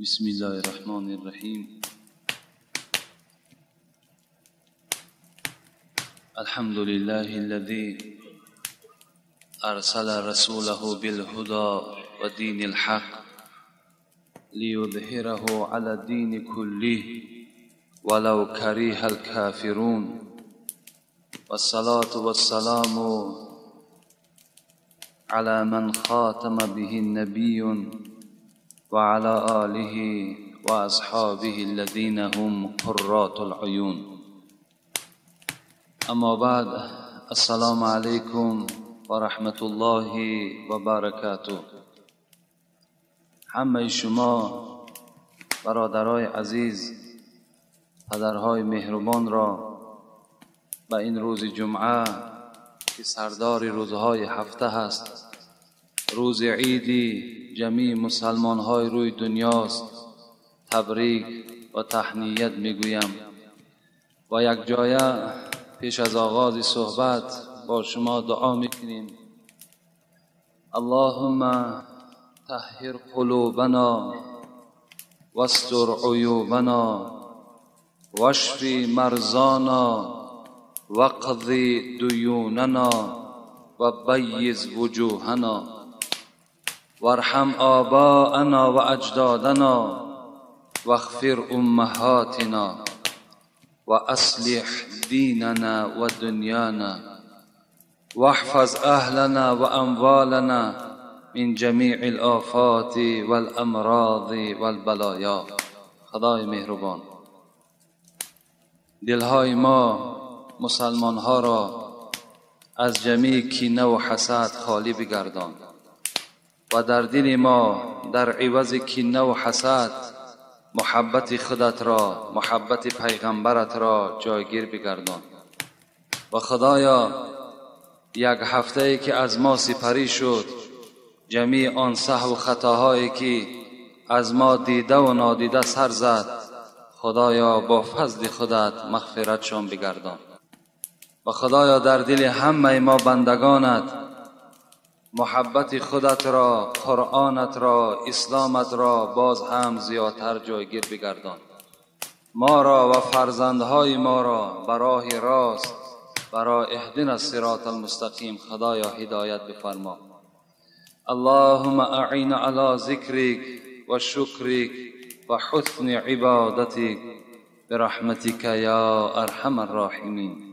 بسم الله الرحمن الرحيم. الحمد لله الذي أرسل رسوله بالهدى ودين الحق ليظهره على الدين كله ولو كره الكافرون، والصلاة والسلام على من خاتم به النبي وعلى آله وأصحابه الذين هم قرات العيون. أما بعد، السلام عليكم ورحمة الله وبركاته. همه شما برادرای عزیز، پدرهای مهربان را به این روز جمعه که سردار روزهای هفته هست، روز عیدی جمیع مسلمانهای روی دنیاست، تبریک و تهنیت میگویم و یک جایه پیش از آغاز صحبت با شما دعا میکنیم. اللهم طهر قلوبنا واستر عیوبنا واشف مرضانا واقض دیوننا وبیض وجوهنا وارحم آباءنا وأجدادنا واغفر أمهاتنا وأصلح ديننا ودنيانا واحفظ أهلنا وأموالنا من جميع الآفات والأمراض والبلايا. خدای مهربان، دلهای ما مسلمانها را از جمیع کینه و حسد خالی بگردان و در دل ما در عوض کینه و حسد محبت خودت را، محبت پیغمبرت را جایگیر بگردان. و خدایا، یک هفته ای که از ما سپری شد، جمیع آن سهو و خطاهایی که از ما دیده و نادیده سر زد، خدایا با فضل خودت مغفرتشان بگردان. و خدایا در دل همه ما بندگانت محبت خودت را، قرآنت را، اسلامت را باز هم زیادتر جایگیر بگردان. ما را و فرزندهای ما را براه راست، برای اهدنا الصراط المستقیم خدایا هدایت بفرما. اللهم اعین علی ذکرک و شکرک و حسن عبادتک برحمتک یا ارحم الراحمین.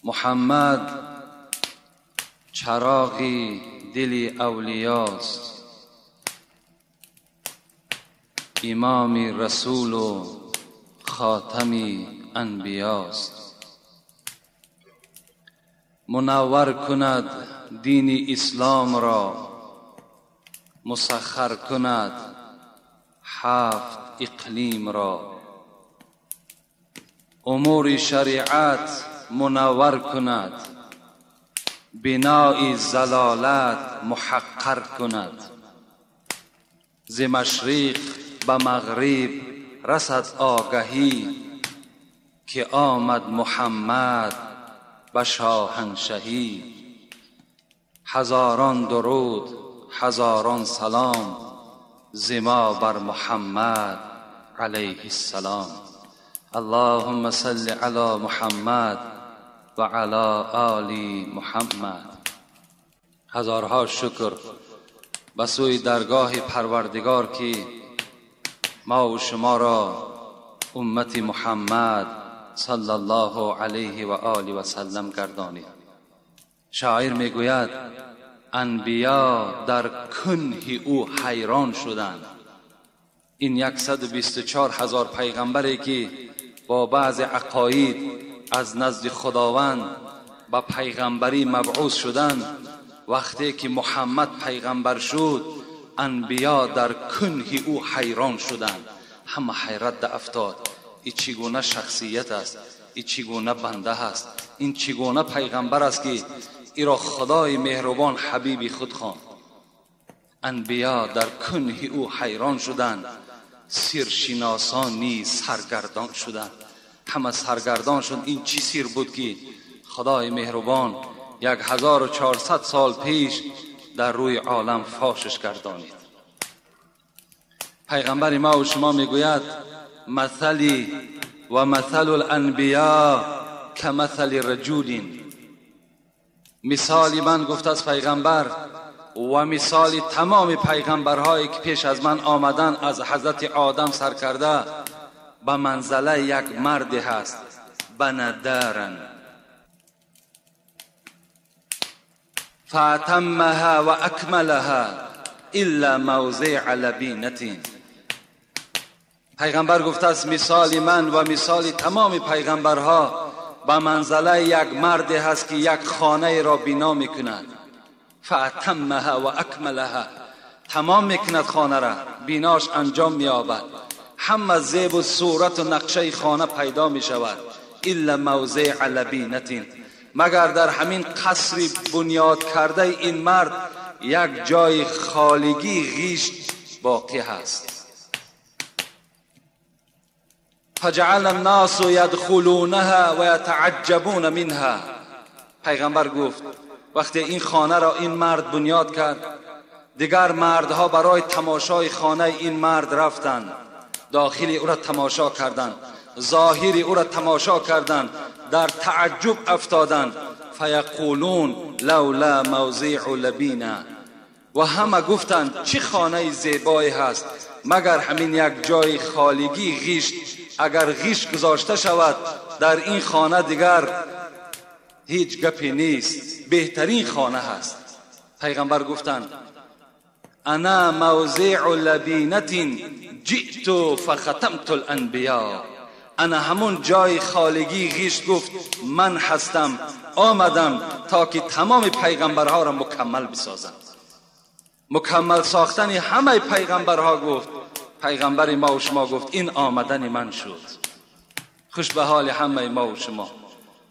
محمد چراغی دل اولیاست، امام رسول و خاتم انبیاست. منور کند دین اسلام را، مسخر کند هفت اقلیم را. امور شریعت منور کند، بنای ضلالت محقر کند. ز مشرق به مغرب رسد آگهی، که آمد محمد به شاهنشهی. هزاران درود هزاران سلام، ز ما بر محمد علیه السلام. اللهم صل علی محمد و علی آل محمد. هزارها شکر به سوی درگاه پروردگار که ما و شما را امت محمد صلی الله علیه و آله و سلم گردانید. شاعر میگوید انبیا در کنه او حیران شدند. این 124,000 پیغمبری که با بعض عقاید از نزد خداوند به پیغمبری مبعوث شدند، وقتی که محمد پیغمبر شد انبیا در کنه او حیران شدند. همه حیرت ده افتاد، این چگونه شخصیت است، این چگونه بنده است، این چگونه پیغمبر است که ای را خدای مهربان حبیبی خود خواند. انبیا در کنه او حیران شدند، سیرشناسان نیز سرگردان شدند. همه سرگردان شد این چی سیر بود که خدای مهربان 1400 سال پیش در روی عالم فاشش گردانید. پیغمبر ما و شما میگوید مثلی و مثل الانبیاء کمثل رجل، مثال من گفت از پیغمبر و مثال تمام پیغمبرهایی که پیش از من آمدن از حضرت آدم سر کرده به منزله یک مرد هست، بندارن فاتمها و اکملها الا موضع لبینة. پیغمبر گفته است مثال من و مثال تمام پیغمبرها به منزله یک مرد هست که یک خانه را بنا میکند، فاتمها و اکملها، تمام میکند خانه را، بیناش انجام مییابد، همه زیب و صورت و نقشه خانه پیدا میشود، الا موضع لبینة، مگر در همین قصر بنیاد کرده این مرد یک جای خالگی غیشت باقی هست. فجعل الناس یدخلونها و یتعجبون منها. پیغمبر گفت وقتی این خانه را این مرد بنیاد کرد، دیگر مردها برای تماشای خانه این مرد رفتند، داخل او را تماشا کردند، ظاهر او را تماشا کردند، در تعجب افتادند. فیقولون لولا موضع لبینا، و همه گفتند چه خانه زیبایی هست، مگر همین یک جای خالگی غیشت، اگر غیش گذاشته شود در این خانه دیگر هیچ گپی نیست، بهترین خانه هست. پیغمبر گفتند انا موضع لبینة جئت فختمت الانبیاء، انا همون جای خالگی غیش گفت من هستم، آمدم تا که تمام پیغمبرها را مکمل بسازم. مکمل ساختن همه پیغمبرها گفت پیغمبر ما و شما گفت این آمدن من شد. خوش به حال همه ما و شما،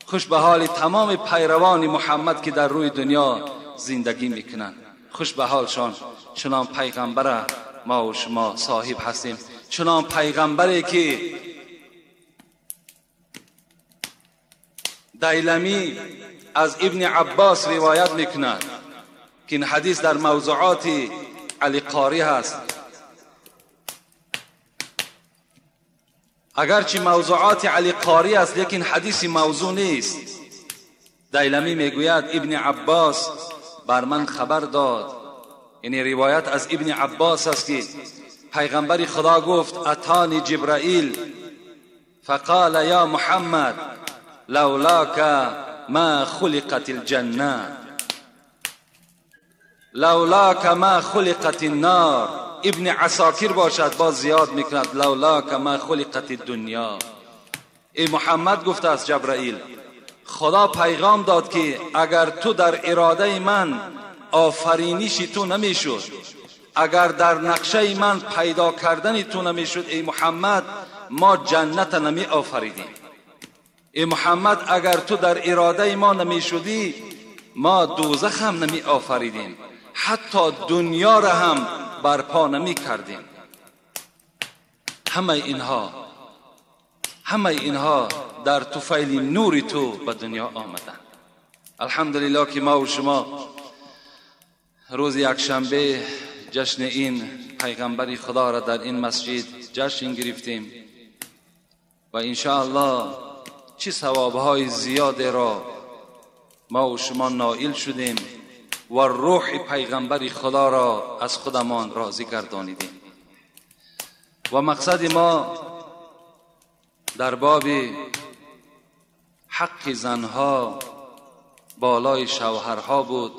خوش به حال تمام پیروان محمد که در روی دنیا زندگی میکنند، خوش به حالشان. چنان پیغمبر ما و شما صاحب هستیم، چنان پیغمبری که دیلمی از ابن عباس روایت میکند که این حدیث در موضوعات علی قاری هست. اگرچه موضوعات علی قاری است لیکن حدیث موضوع نیست. دیلمی میگوید ابن عباس بر من خبر داد، یعنی روایت از ابن عباس است که پیغمبر خدا گفت اتانی جبرائیل فقال یا محمد لولاک ما خلقت الجنه لولاک ما خلقت النار. ابن عساکر باشد باز زیاد میکند لولاک ما خلقت الدنیا. ای محمد گفته است جبرائیل، خدا پیغام داد که اگر تو در اراده من آفرینش تو نمیشد، اگر در نقشه من پیدا کردن تو نمیشد ای محمد، ما جنت نمی آفریدیم. ای محمد اگر تو در اراده ما نمیشدی، ما دوزخ هم نمی آفریدیم، حتی دنیا را هم برپا نمی کردیم. همه اینها در طفیل نور تو به دنیا آمدند. الحمدلله که ما و شما روز یکشنبه جشن این پیغمبر خدا را در این مسجد جشن گرفتیم و انشاءالله چه ثوابهای زیاد را ما و شما نائل شدیم و روح پیغمبر خدا را از خودمان راضی گردانیدیم. و مقصد ما در باب حق زنها بالای شوهرها بود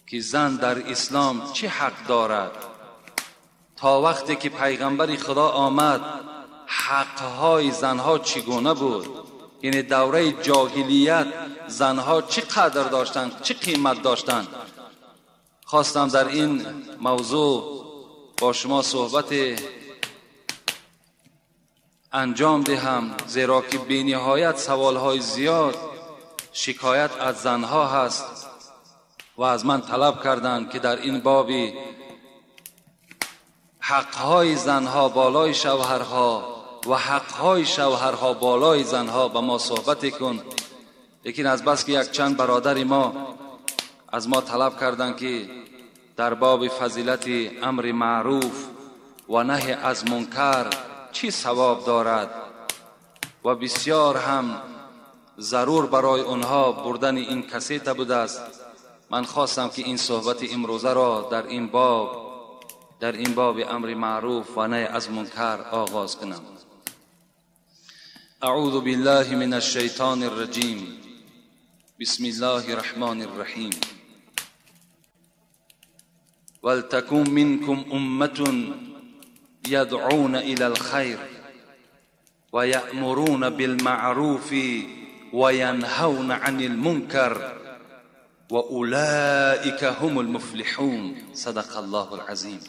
که زن در اسلام چه حق دارد. تا وقتی که پیغمبر خدا آمد حقهای زنها چگونه بود، یعنی دوره جاهلیت زنها چه قدر داشتند، چه قیمت داشتند. خواستم در این موضوع با شما صحبت انجام دهم، زیرا که بی نهایت سوالهای زیاد شکایت از زنها هست و از من طلب کردند که در این باب حقهای زنها بالای شوهرها و حقهای شوهرها بالای زنها به ما صحبت کن. لیکن از بس که یک چند برادر ما از ما طلب کردند که در باب فضیلت امر معروف و نهی از منکر چی ثواب دارد و بسیار هم ضرور برای آنها بردن این کسیت بوده است. من خواستم که این صحبت امروزه را در این باب امر معروف و نهی از منکر آغاز کنم. اعوذ بالله من الشیطان الرجیم. بسم الله الرحمن الرحیم. ولتكن منكم أمة يدعون إلى الخير ويأمرون بالمعروف وينهون عن المنكر وأولئك هم المفلحون. صدق الله العظیم.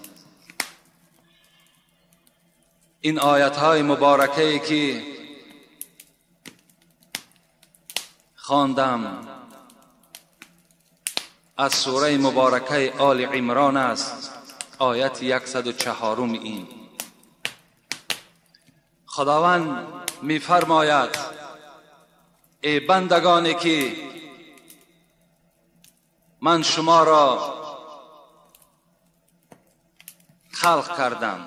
این آیت های مبارکه که خواندم از سوره مبارکه آل عمران است، آیت 104. این خداوند می‌فرماید ای بندگانی که من شما را خلق کردم،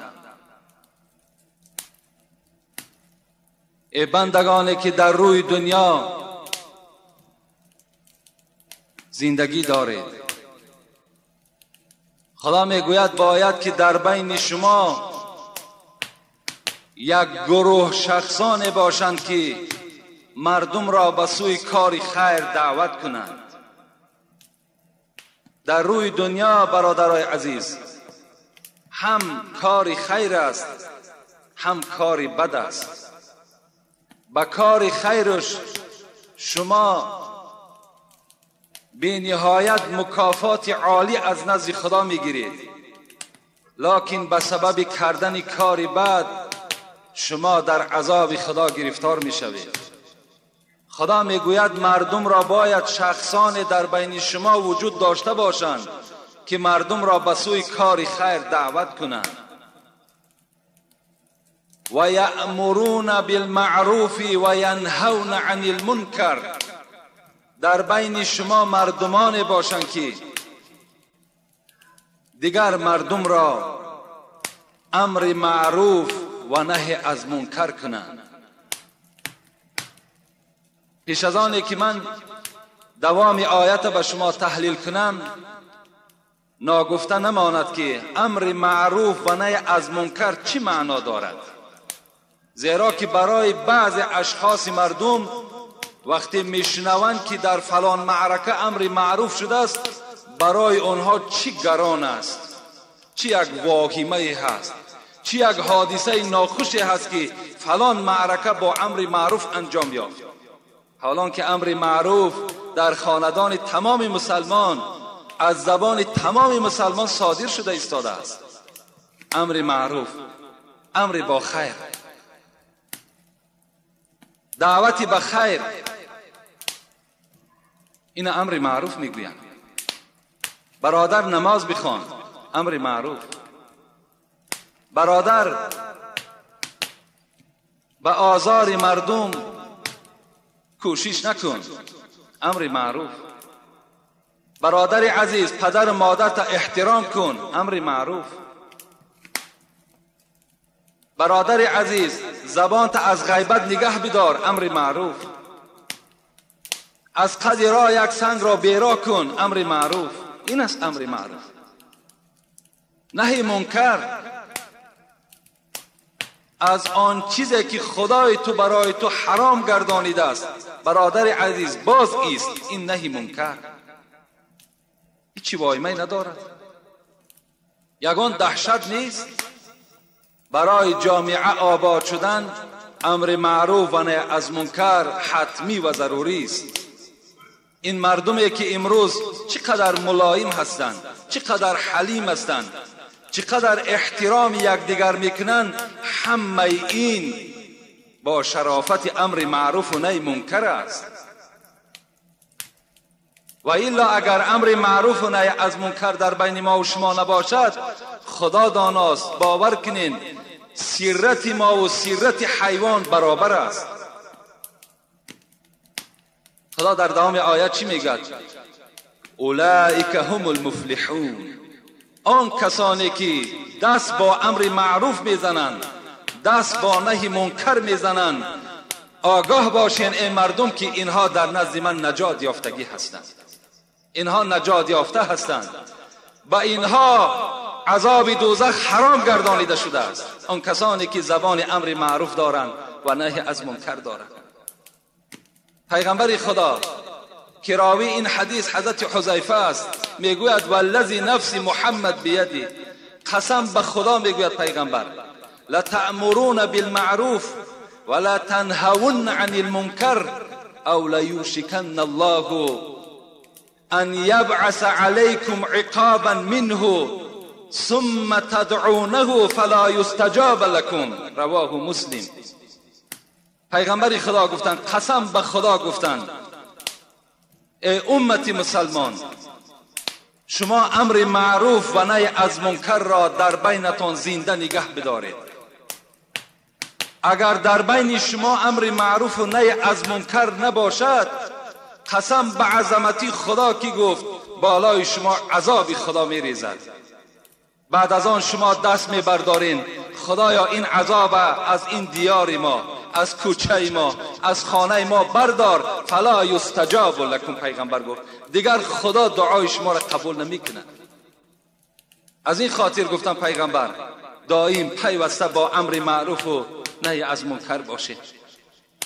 ای بندگانی که در روی دنیا زندگی دارید، خدا میگوید باید که در بین شما یک گروه شخصان باشند که مردم را به سوی کار خیر دعوت کنند. در روی دنیا برادرای عزیز هم کار خیر است هم کار بد است. به کار خیرش شما بی نهایت مکافات عالی از نزد خدا میگیرید، لکن به سبب کردن کار بد شما در عذاب خدا گرفتار میشوید. خدا میگوید مردم را باید شخصان در بین شما وجود داشته باشند که مردم را به سوی کار خیر دعوت کنند. و یأمرون بالمعروف و ینهون عن المنکر. در بین شما مردمان باشند که دیگر مردم را امر معروف و نهی از منکر کنند. پیش از آن که من دوام آیت به شما تحلیل کنم، ناگفته نماند که امر معروف و نهی از منکر چی معنا دارد، زیرا که برای بعض اشخاص مردم وقتی میشنوند که در فلان معرکه امر معروف شده است، برای آنها چی گران است، چی یک واهمه هست، چی یک حادثه ناخوشی هست که فلان معرکه با امر معروف انجام یافت. حالان که امر معروف در خاندان تمام مسلمان از زبان تمام مسلمان صادر شده ایستاده است. امر معروف، امر با خیر، دعوت به خیر، این امر معروف میگویند. برادر نماز بخوان، امر معروف. برادر به آزار مردم کوشش نکن، امر معروف. برادر عزیز پدر و مادر تا احترام کن، امر معروف. برادر عزیز زبان تا از غیبت نگه بدار، امر معروف. از قد راه یک سنگ را بیرا کن، امر معروف. این است امر معروف. نهی منکر از آن چیزی که خدای تو برای تو حرام گردانیده است، برادر عزیز باز ایست، این نهی منکر. هیچی وایمه ندارد، یگان دهشت نیست. برای جامعه آباد شدن امر معروف و نهی از منکر حتمی و ضروری است. این مردمی که امروز چقدر ملایم هستند، چقدر حلیم هستند، چقدر احترام یکدیگر میکنند، همه این با شرافت امر معروف و نهی منکر است. و الا اگر امر معروف و نهی از منکر در بین ما و شما نباشد، خدا داناست، باور کنین سیرت ما و سیرت حیوان برابر است. خدا در دوام آیت چی میگد؟ اولئک هم المفلحون. آن کسانی که دست با امر معروف میزنند، دست با نهی منکر میزنند، آگاه باشین ای مردم که اینها در نزد من نجات یافتگی هستند، اینها نجات یافته هستند، با اینها عذاب دوزخ حرام گردانیده شده است. آن کسانی که زبان امر معروف دارند و نهی از منکر دارند. پیغمبر خدا که راوی این حدیث حضرت حذیفه است میگوید والذی نفس محمد بیدی، قسم به خدا میگوید پیغمبر، لتأمرون بالمعروف ولا تنهون عن المنکر او لیوشکن الله ان یبعث علیکم عقابا منه ثم تدعونه فلا یستجاب لکم. رواه مسلم. پیغمبر خدا گفتند، قسم به خدا گفتند، ای امت مسلمان، شما امر معروف و نهی از منکر را در بینتان زنده نگه بدارید. اگر در بین شما امر معروف و نهی از منکر نباشد، قسم به عظمتی خدا که گفت بالای شما عذاب خدا میریزد. بعد از آن شما دست میبردارین، خدایا این عذاب از این دیار ما، از کوچه ما، از خانه ما بردار. فلا یستجاب لکم. پیغمبر گفت دیگر خدا دعای شما را قبول نمیکنه. از این خاطر گفتم پیغمبر دائم پیوسته با امر معروف و نهی از منکر باشه.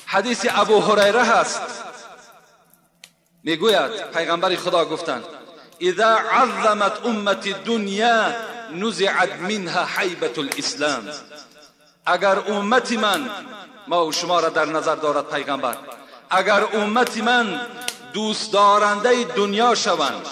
حدیث ابو هریره هست، میگوید پیغمبر خدا گفتند اذا عظمت امت الدنیا نزعت منها حیبت الاسلام. اگر امت من، ما و شما را در نظر دارد پیغمبر، اگر امت من دوست دارنده دنیا شوند،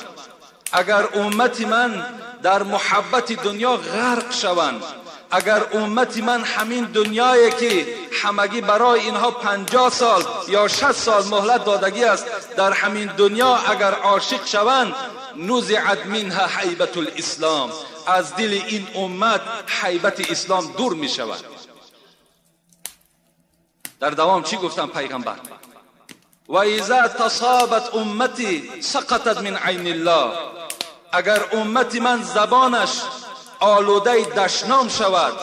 اگر امت من در محبت دنیا غرق شوند، اگر امت من همین دنیایی که همگی برای اینها 50 سال یا 60 سال مهلت دادگی است، در همین دنیا اگر عاشق شوند، نزعت منها حیبت الاسلام، از دل این امت حیبت اسلام دور می شود. در دوام چی گفتم پیغمبر؟ و اذا تصابت امتی سقطت من عین الله. اگر امت من زبانش آلوده دشنام شود،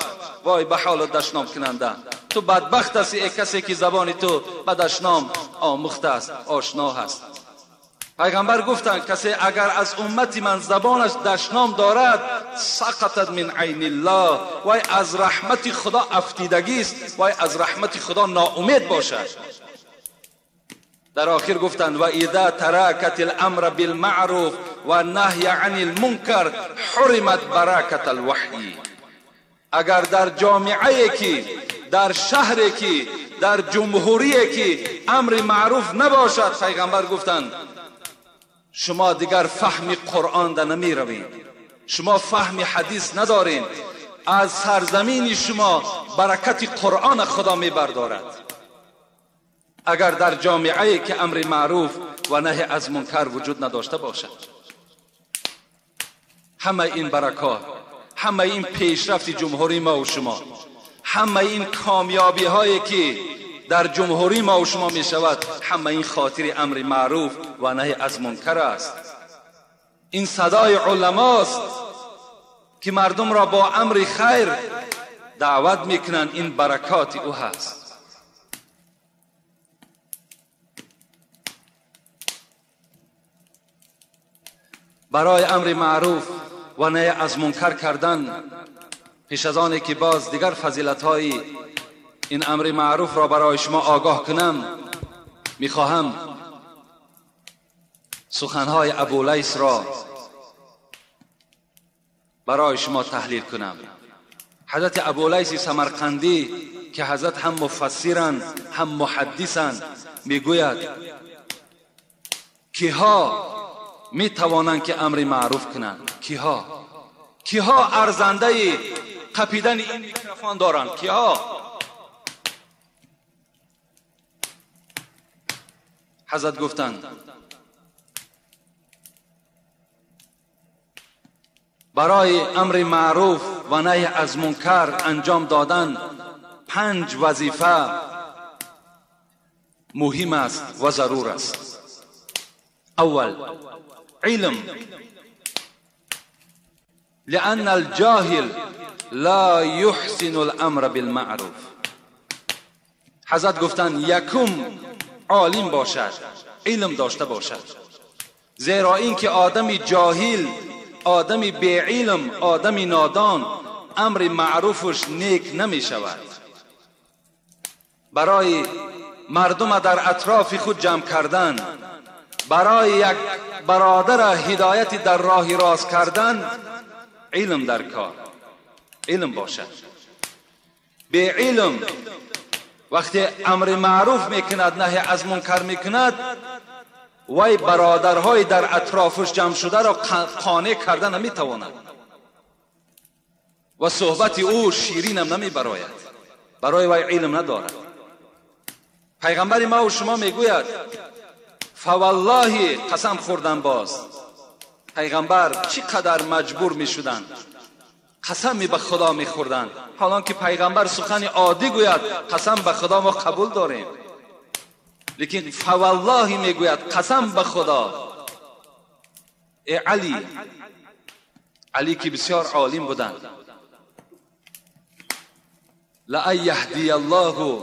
وای به حال دشنام کننده، تو بدبخت هستی ای کسی که زبان تو به دشنام آموخته است، آشنا هست. پیغمبر گفتند کسی اگر از امت من زبانش دشنام دارد، سقطت من عین الله، وای از رحمت خدا افتیدگی است، وای از رحمت خدا ناامید باشد. در آخر گفتند و اذا ترکت الامر بالمعروف و نهی عن المنکر حرمت برکت الوحی. اگر در جامعه که، در شهر که، در جمهوری که امر معروف نباشد، پیغمبر گفتند شما دیگر فهم قرآن در نمی روید، شما فهم حدیث ندارین، از سرزمین شما برکت قرآن خدا می بردارد. اگر در جامعه که امر معروف و نهی از منکر وجود نداشته باشد، همه این برکات، همه این پیشرفت جمهوری ما و شما، همه این کامیابی هایی که در جمهوری ما و شما می شود، همه این خاطر امر معروف و نهی از منکر است. این صدای علماست که مردم را با امر خیر دعوت میکنند، این برکات او هست. برای امر معروف و نهی از منکر کردن، پیش از آنی که باز دیگر فضیلت های این امر معروف را برای شما آگاه کنم، میخواهم سخنهای ابولیث را برای شما تحلیل کنم. حضرت ابولیث سمرقندی که حضرت هم مفسرند هم محدثند، میگوید کیها می توانند که امر معروف کنند؟ کیها؟ کیها ارزنده قپیدن این میکروفون دارند؟ کیها؟ حضرت گفتند برای امر معروف و نهی از منکر انجام دادن 5 وظیفه مهم است و ضرور است. اول، علم. لأن الجاهل لا يحسن الأمر بالمعروف. حضرت گفتند یکم عالم باشد، علم داشته باشد، زیرا اینکه آدمی جاهل، آدمی بی علم، آدمی نادان، امر معروفش نیک نمی شود. برای مردم در اطراف خود جمع کردن، برای یک برادر هدایت در راه راست کردن، علم در کار، علم باشد. بی علم وقتی امر معروف میکند، نهی از منکر میکند، وی برادرهای در اطرافش جمع شده را قانع کرده نمیتواند و صحبت او شیرین هم نمیبراید، برای وی علم ندارد. پیغمبر ما و شما میگوید فوالله قسم خوردن باز. پیغمبر چقدر مجبور میشدند، قسمی به خدا میخوردند. حالان که پیغمبر سخن عادی گوید قسم به خدا ما قبول داریم، لیکن فوالله میگوید قسم به خدا. ای علی، علی که بسیار عالم بودند، لأن یهدی الله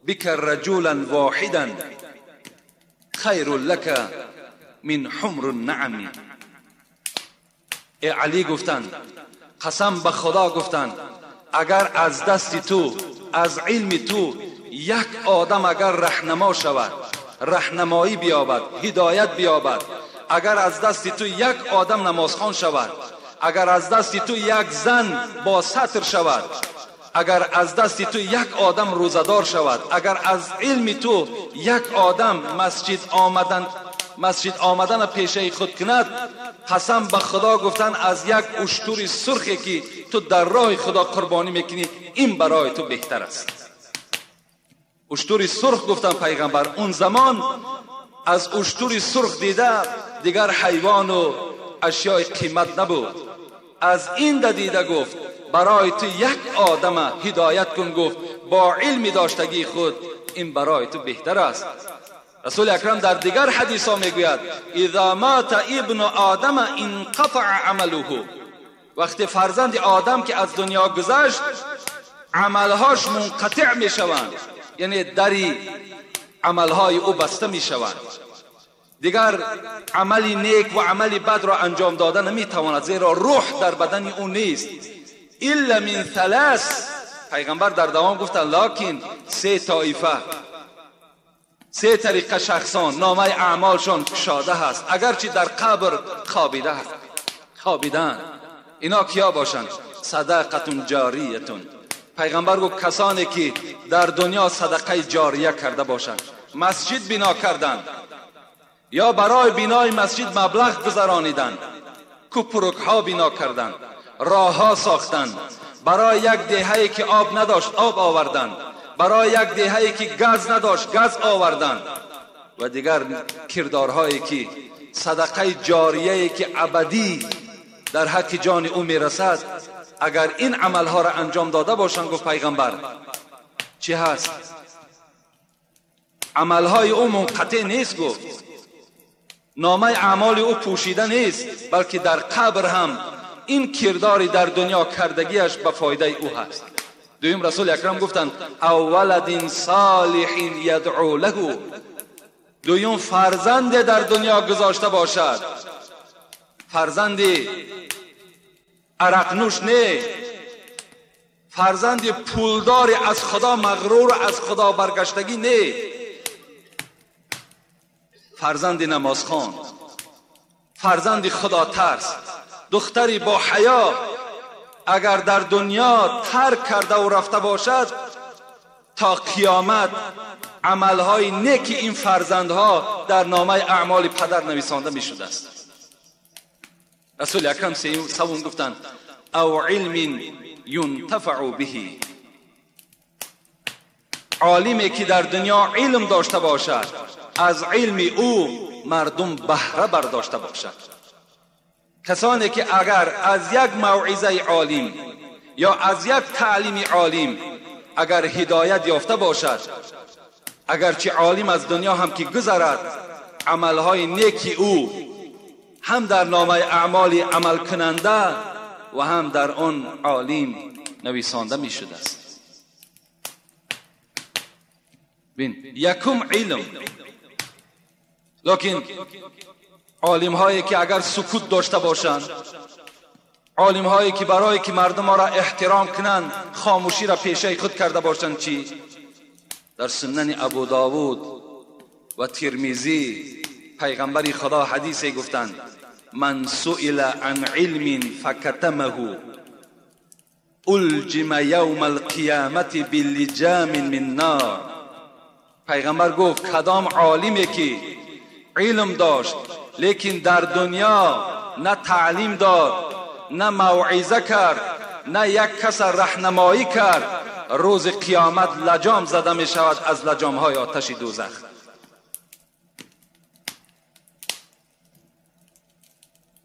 بک رجلا واحدا خیر لک من حمر النعم. ای علی گفتند قسم به خدا گفتند اگر از دست تو، از علم تو یک آدم اگر رهنما شود، رهنمایی بیابد، هدایت بیابد، اگر از دست تو یک آدم نمازخوان شود، اگر از دست تو یک زن با ستر شود، اگر از دست تو یک آدم روزدار شود، اگر از علم تو یک آدم مسجد آمدن پیشه خود کند، قسم به خدا گفتن از یک اشتر سرخی که تو در راه خدا قربانی میکنی، این برای تو بهتر است. اشتر سرخ گفتن پیغمبر اون زمان از اشتر سرخ دیده دیگر حیوان و اشیای قیمت نبود. از این دیده گفت برای تو یک آدم هدایت کن، گفت با علم داشتگی خود این برای تو بهتر است. رسول اکرم در دیگر حدیث ها میگوید اذا مات ابن آدم انقطع عمله. وقتی فرزند آدم که از دنیا گذشت عملهاش منقطع میشوند، یعنی دری عملهای او بسته میشوند، دیگر عمل نیک و عمل بد را انجام داده نمیتواند، زیرا روح در بدن او نیست. الا من ثلاث، پیغمبر در دوام گفتند لکن سه طایفه، سه طریقه شخصان نامه اعمالشان کشاده هست اگرچه در قبر خوابیده هست، خوابیدن. اینا کیا باشند؟ صدقه جاریتون. پیغمبر گفت کسانی که در دنیا صدقه جاریه کرده باشند، مسجد بنا کردند یا برای بنای مسجد مبلغ گذرانیدند، کوپرک ها بنا کردند، راه ها ساختند، برای یک دهه‌ای که آب نداشت آب آوردند، برای یک دهه‌ای که گاز نداشت گاز آوردند و دیگر کردارهایی که صدقه جاریه‌ای که ابدی در حق جان او میرسد، اگر این عملها را انجام داده باشند، گفت پیغمبر چی هست؟ عملهای او منقطع نیست، گفت نامه اعمال او پوشیده نیست، بلکه در قبر هم این کرداری در دنیا کردگیش به فایده او هست. دویم رسول اکرم گفتند اولد صالح یدعو له. دویم فرزند در دنیا گذاشته باشد، فرزند عرق نوش نه، فرزند پولدار از خدا مغرور از خدا برگشتگی نه، فرزند نمازخوان، فرزند خدا ترس، دختری با حیا اگر در دنیا ترک کرده و رفته باشد تا قیامت عملهای نیک این فرزندها در نامه اعمال پدر نویسانده می شده است. رسول اکرم سوم گفتند او علم ینتفع به. عالمی که در دنیا علم داشته باشد از علم او مردم بهره برداشته باشد. کسانی که اگر از یک موعظه عالم یا از یک تعلیم عالم اگر هدایت یافته باشد، اگرچه عالم از دنیا هم که گذرد، عملهای نیک او هم در نامه اعمال عمل کننده و هم در آن عالم نویسانده می شده است. بین یکم علم، لکن عالم هایی که اگر سکوت داشته باشند، عالم هایی که برای که مردم را احترام کنند خاموشی را پیشه خود کرده باشند، چی؟ در سنن ابو داود و ترمذی پیغمبر خدا حدیث گفتند: من سئل عن علم فکتمه الجم یوم القیامت بلجام من نار. پیغمبر گفت کدام عالمی که علم داشت لیکن در دنیا نه تعلیم داد، نه موعظه کرد، نه یک کس رهنمایی کرد، روز قیامت لجام زده می شود از لجام های آتش دوزخ.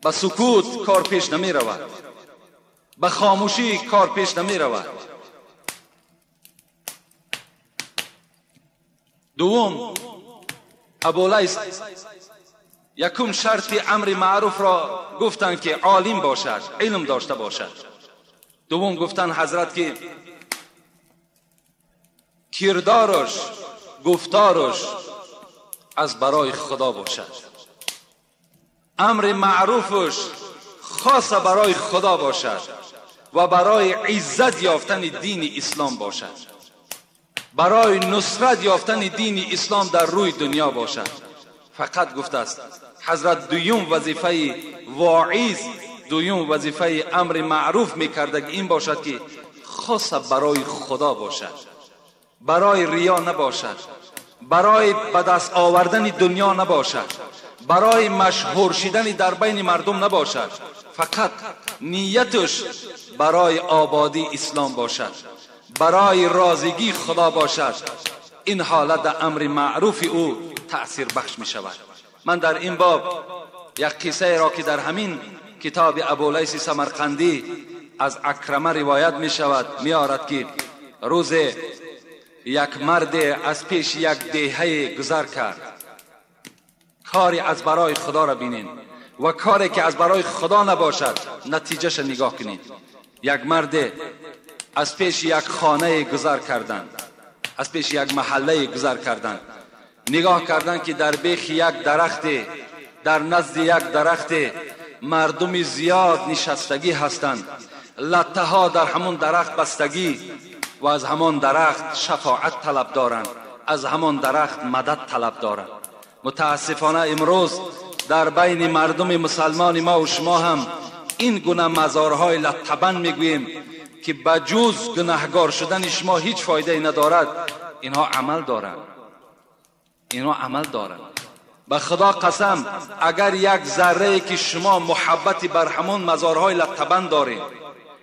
به سکوت کار پیش نمی رود، به خاموشی کار پیش نمی رود. دوم، ابولیث یکم شرط امر معروف را گفتند که عالم باشد، علم داشته باشد. دوم گفتند حضرت که کردارش، گفتارش از برای خدا باشد، امر معروفش خاص برای خدا باشد و برای عزت یافتن دین اسلام باشد، برای نصرت یافتن دین اسلام در روی دنیا باشد. فقط گفته است حضرت دویم وظیفه واعظ، دویم وظیفه امر معروف میکرده این باشد که خاص برای خدا باشد، برای ریا نباشد، برای به دست آوردن دنیا نباشد، برای مشهور شدن در بین مردم نباشد، فقط نیتش برای آبادی اسلام باشد، برای راضیگی خدا باشد. این حالت در امر معروف او تأثیر بخش می شود. من در این باب یک قصه را که در همین کتاب ابولیث سمرقندی از عکرمه روایت می شود می آرد که روز یک مرد از پیش یک دهه گذر کرد. کاری از برای خدا را بینین و کاری که از برای خدا نباشد نتیجهش نگاه کنید. یک مرد از پیش یک خانه گذر کردند، از پیش یک محله گذر کردند، نگاه کردند که در بیخ یک درخت، در نزد یک درخت مردم زیاد نشستگی هستند، لطه ها در همون درخت بستگی و از همان درخت شفاعت طلب دارند، از همان درخت مدد طلب دارند. متاسفانه امروز در بین مردم مسلمان ما و شما هم این گونه مزارهای لطبن میگوییم که بجز گناهگار شدن شما هیچ فایده ندارد. اینها عمل دارند، اینها عمل دارند. به خدا قسم اگر یک ذره که شما محبتی بر همون مزارهای لطبن دارید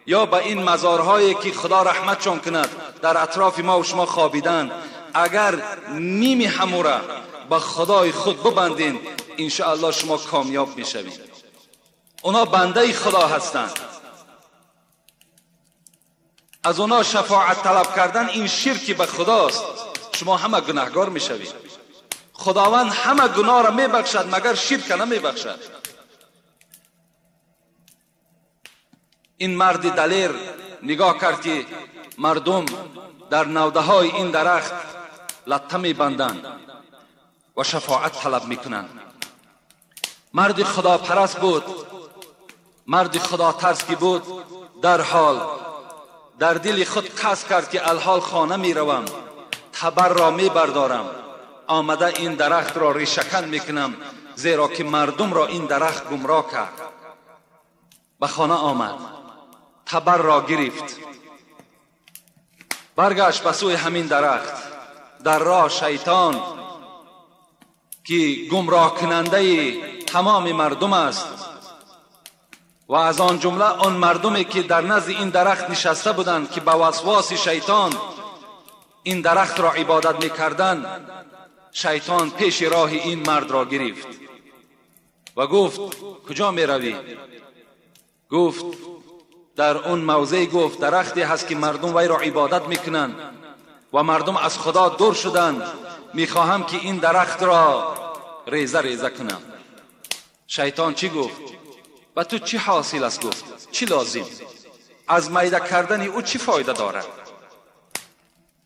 یا به این مزارهایی که خدا رحمتشان کند در اطراف ما و شما خوابیدن، اگر نیمی همورا به خدای خود ببندین انشاءالله شما کامیاب میشوید. اونا بنده خدا هستند، از اونا شفاعت طلب کردن این شرکی به خداست، شما همه گناهگار میشوید. خداوند همه گناه را میبخشد مگر شرک نمیبخشد. این مرد دلیر نگاه کرد که مردم در نوده های این درخت لطه میبندند و شفاعت طلب میکنند. مرد خدا پرست بود، مرد خدا ترس که بود، در حال در دل خود قصد کرد که الحال خانه میروم، تبر را میبردارم، آمده این درخت را ریشه‌کن میکنم، زیرا که مردم را این درخت گمراه کرد. به خانه آمد، تبر را گرفت، برگشت به سوی همین درخت. در راه شیطان که گمراه کننده تمام مردم است و از آن جمله آن مردمی که در نزد این درخت نشسته بودند که به وسواس شیطان این درخت را عبادت میکردند، شیطان پیش راه این مرد را گرفت و گفت کجا میروی؟ گفت در اون موضع، گفت درختی هست که مردم وی را عبادت میکنند و مردم از خدا دور شدند، میخواهم که این درخت را ریزه ریزه کنم. شیطان چی گفت؟ به تو چی حاصل است؟ گفت چی لازم؟ از میده کردن او چی فایده دارد؟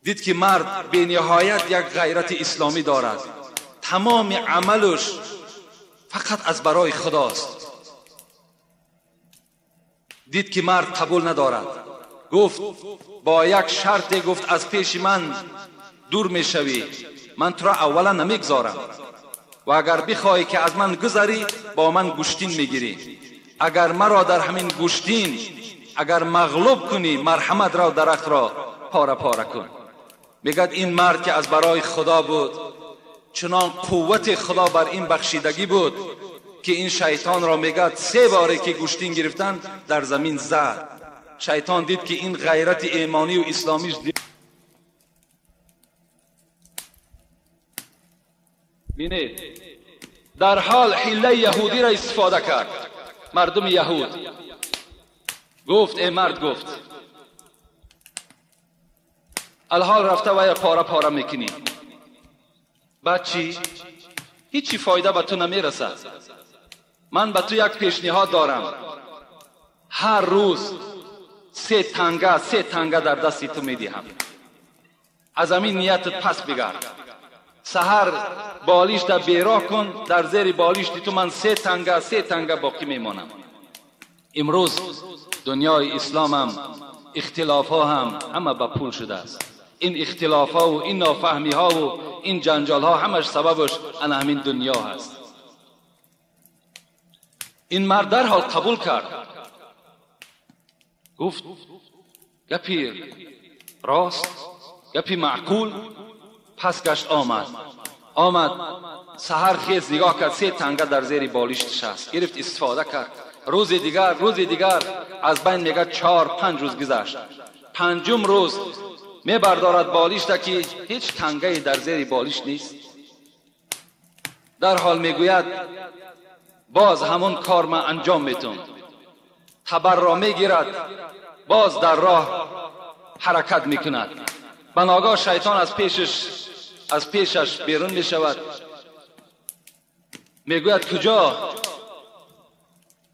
دید که مرد به نهایت یک غیرت اسلامی دارد، تمام عملش فقط از برای خداست. دید که مرد قبول ندارد، گفت با یک شرط، گفت از پیش من دور میشوی، من تو را اولا نمیگذارم و اگر بخواهی که از من گذری با من گوشتین میگیری، اگر مرا در همین گوشتین اگر مغلوب کنی مرحمت را درخت را پاره پاره کن. میگد این مرد که از برای خدا بود، چنان قوت خدا بر این بخشیدگی بود که این شیطان را میگد 3 باره که گوشتین گرفتن در زمین زد. شیطان دید که این غیرت ایمانی و اسلامیش دید. بینید در حال حیله یهودی را استفاده کرد. مردم یهود گفت ای مرد، گفت الحال رفته و یا پاره پاره میکنی، بعد چی؟ هیچی فایده به تو نمیرسد. من به تو یک پیشنهاد دارم، هر روز 3 تنگه 3 تنگه در دستی تو میدهم، از همین نیتت پس بگرد. سحر بالیش در بیراه کن، در زیر بالیش تو من 3 تنگه 3 تنگه باقی میمانم. امروز دنیای اسلام هم اختلاف ها هم همه به پول شده است. این اختلاف ها و این نافهمی ها و این جنجال ها همش سببش انا همین دنیا هست. این مرد در حال قبول کرد، گفت گپی راست، گپی معقول. پس گشت آمد سحر خیز نگاه کرد، 3 تنگه در زیر بالیش نشست، گرفت استفاده کرد. روز دیگر از بین میگه 4-5 روز گذشت. 5م روز میبردارد بالیش تا که هیچ تنگه در زیر بالیش نیست. در حال میگوید باز همون کار من انجام میتم. تبر را میگیرد، باز در راه حرکت میکند. بناگاه شیطان از پیشش بیرون میشود. میگوید کجا؟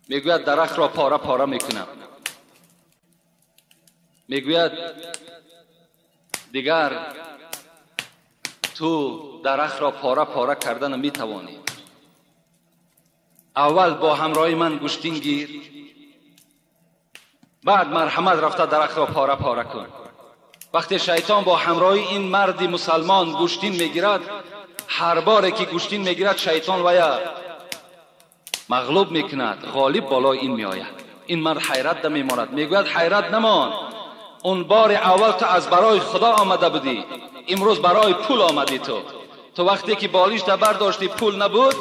میگوید درخت را پاره پاره میکنم. میگوید دیگر تو درخت را پاره پاره کردن میتوانی، اول با همراهی من گوشتین گیر، بعد مرحمت رفته درخت را پاره پاره کن. وقتی شیطان با همراهی این مرد مسلمان گوشتین میگیرد، هر باره که گوشتین میگیرد شیطان ویا مغلوب میکند، غالب بالای این میآید. این مرد حیرت میماند، میگوید حیرت نمان، اون بار اول تو از برای خدا آمده بودی، امروز برای پول آمدی. تو وقتی که بالیش برداشتی پول نبود،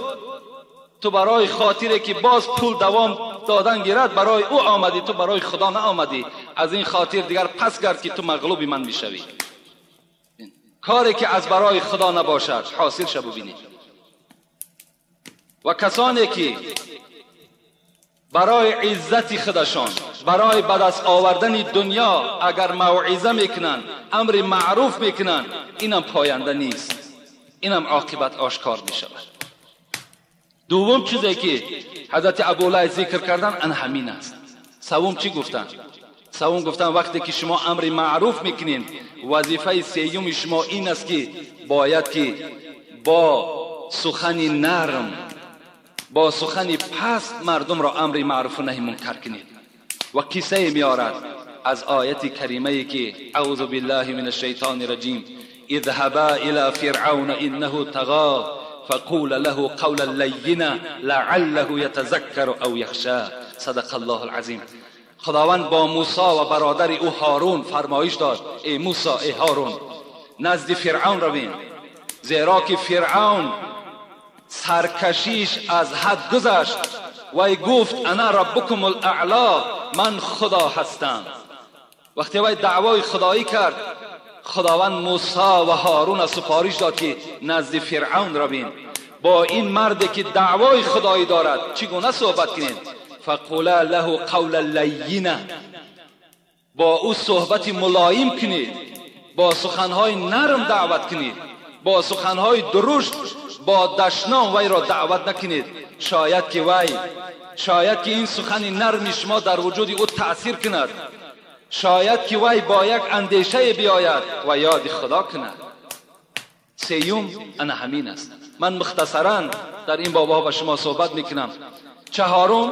تو برای خاطری که باز پول دوام دادن گیرد برای او آمدی، تو برای خدا نه آمدی. از این خاطر دیگر پس گرد که تو مغلوب من میشوی. کاری که از برای خدا نباشد حاصل شو ببینی. و کسانی که برای عزت خودشان، برای به دست آوردن دنیا اگر موعظه میکنن، امر معروف میکنن، اینم پاینده نیست، اینم عاقبت آشکار میشود. دوم چیزی که حضرت ابوالعلا ذکر کردن ان همین است. سوم چی گفتن؟ سوم گفتن وقتی که شما امر معروف میکنین، وظیفه سیوم شما این است که باید که با سخن نرم، با سخن پست مردم را امر معروف و نهی منکر کنید. و قصه میارد از آیت کریمه که اعوذ بالله من الشیطان الرجیم، اذهبا الى فرعون انه طغى فقول له قولا لینا لعله یتذکر او یخشى. صدق الله العظیم. خداوند با موسی و برادر او هارون فرمایش داد، ای موسی، ای هارون، نزد فرعون روین، زیرا که فرعون سرکشیش از حد گذشت و گفت انا ربکم الاعلا، من خدا هستم. وقتی وی دعوای خدایی کرد، خداوند موسی و هارون سفارش داد که نزد فرعون روین، با این مردی که دعوای خدایی دارد چگونه صحبت کنین؟ فقولا له قولا لینا، با او صحبت ملایم کنید، با سخنهای نرم دعوت کنید، با سخنهای درشت با دشنام وی را دعوت نکنید. شاید که این سخن نرم شما در وجود او تأثیر کند، شاید که وی با یک اندیشه بیاید و یاد خدا کند. سیوم انا همین است. من مختصرا در این بابا با شما صحبت میکنم. چهارم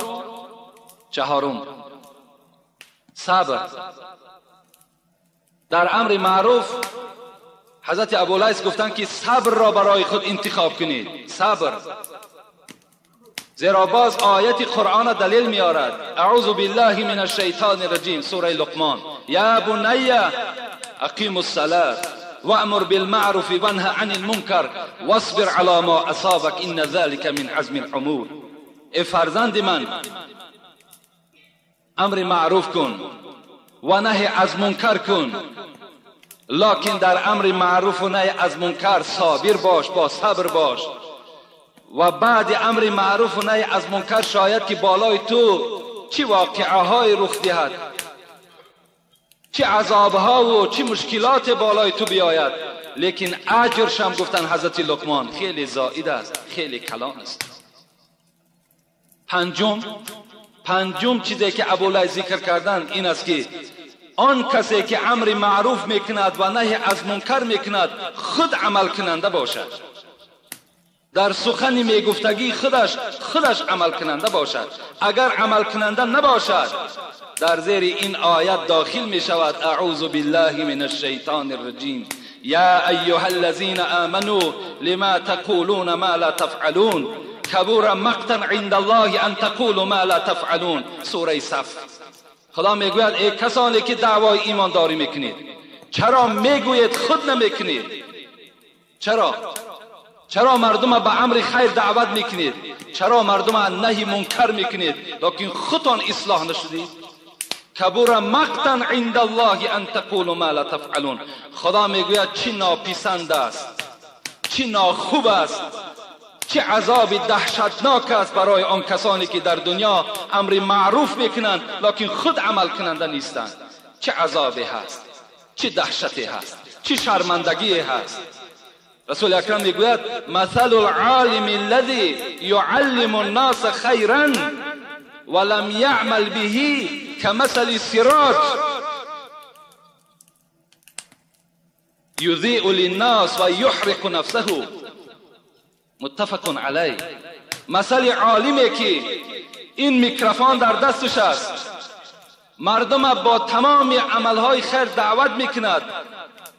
صبر در امر معروف. حضرت ابولیث گفتند که صبر را برای خود انتخاب کنید. صبر، زیرا باز آیت قرآن دلیل میارد. اعوذ بالله من الشیطان الرجیم، سوره لقمان: یا بنی اقیموا الصلاة وامر بالمعروف وانه عن المنکر واصبر علی ما اصابک ان ذلك من عزم الامور. ای فرزند من، امر معروف کن و نهی از منکر کن، لکن در امر معروف و نهی از منکر صابر باش، با صبر باش. و بعد امر معروف و نهی از منکر شاید که بالای تو چه واقعه های رخ دهد، چه عذاب ها و چه مشکلات بالای تو بیاید، لیکن اجرش هم گفتن حضرت لقمان خیلی زائد است، خیلی کلان است. پنجم چیزی که ابولیث ذکر کردن این است که آن کسی که امر معروف میکند و نهی از منکر میکند خود عمل کننده باشد، در سخن میگفتگی خودش عمل کننده باشد. اگر عمل کننده نباشد در زیر این آیت داخل می شود: اعوذ بالله من الشیطان الرجیم، یا ایها الذین آمنوا لما تقولون ما لا تفعلون کبر مقتا عند الله ان تقولوا ما لا تفعلون، سوره صف. خدا میگوید ای کسانی که دعوای ایمانداری میکنید، چرا میگویید خود نمیکنید؟ چرا مردم به امر خیر دعوت میکنید؟ چرا مردم نهی منکر میکنید لکن خودتان اصلاح نشدید؟ کبر مقتا عند الله ان تقولوا ما لا تفعلون. خدا میگوید چی ناپسند است، چی ناخوب است، چه عذاب دهشتناک است برای آن کسانی که در دنیا امر معروف میکنند لکن خود عمل کننده نیستند. چه عذابی هست، چه دهشتی هست، چه شرمندگی هست. رسول اکرم میگوید مثل العالم الذي يعلم الناس خیرا ولم يعمل به كمثل السراج يضيء للناس ويحرق نفسه، متفق علیه. مثل عالمی که این میکروفون در دستش است، مردم با تمام عملهای خیر دعوت میکند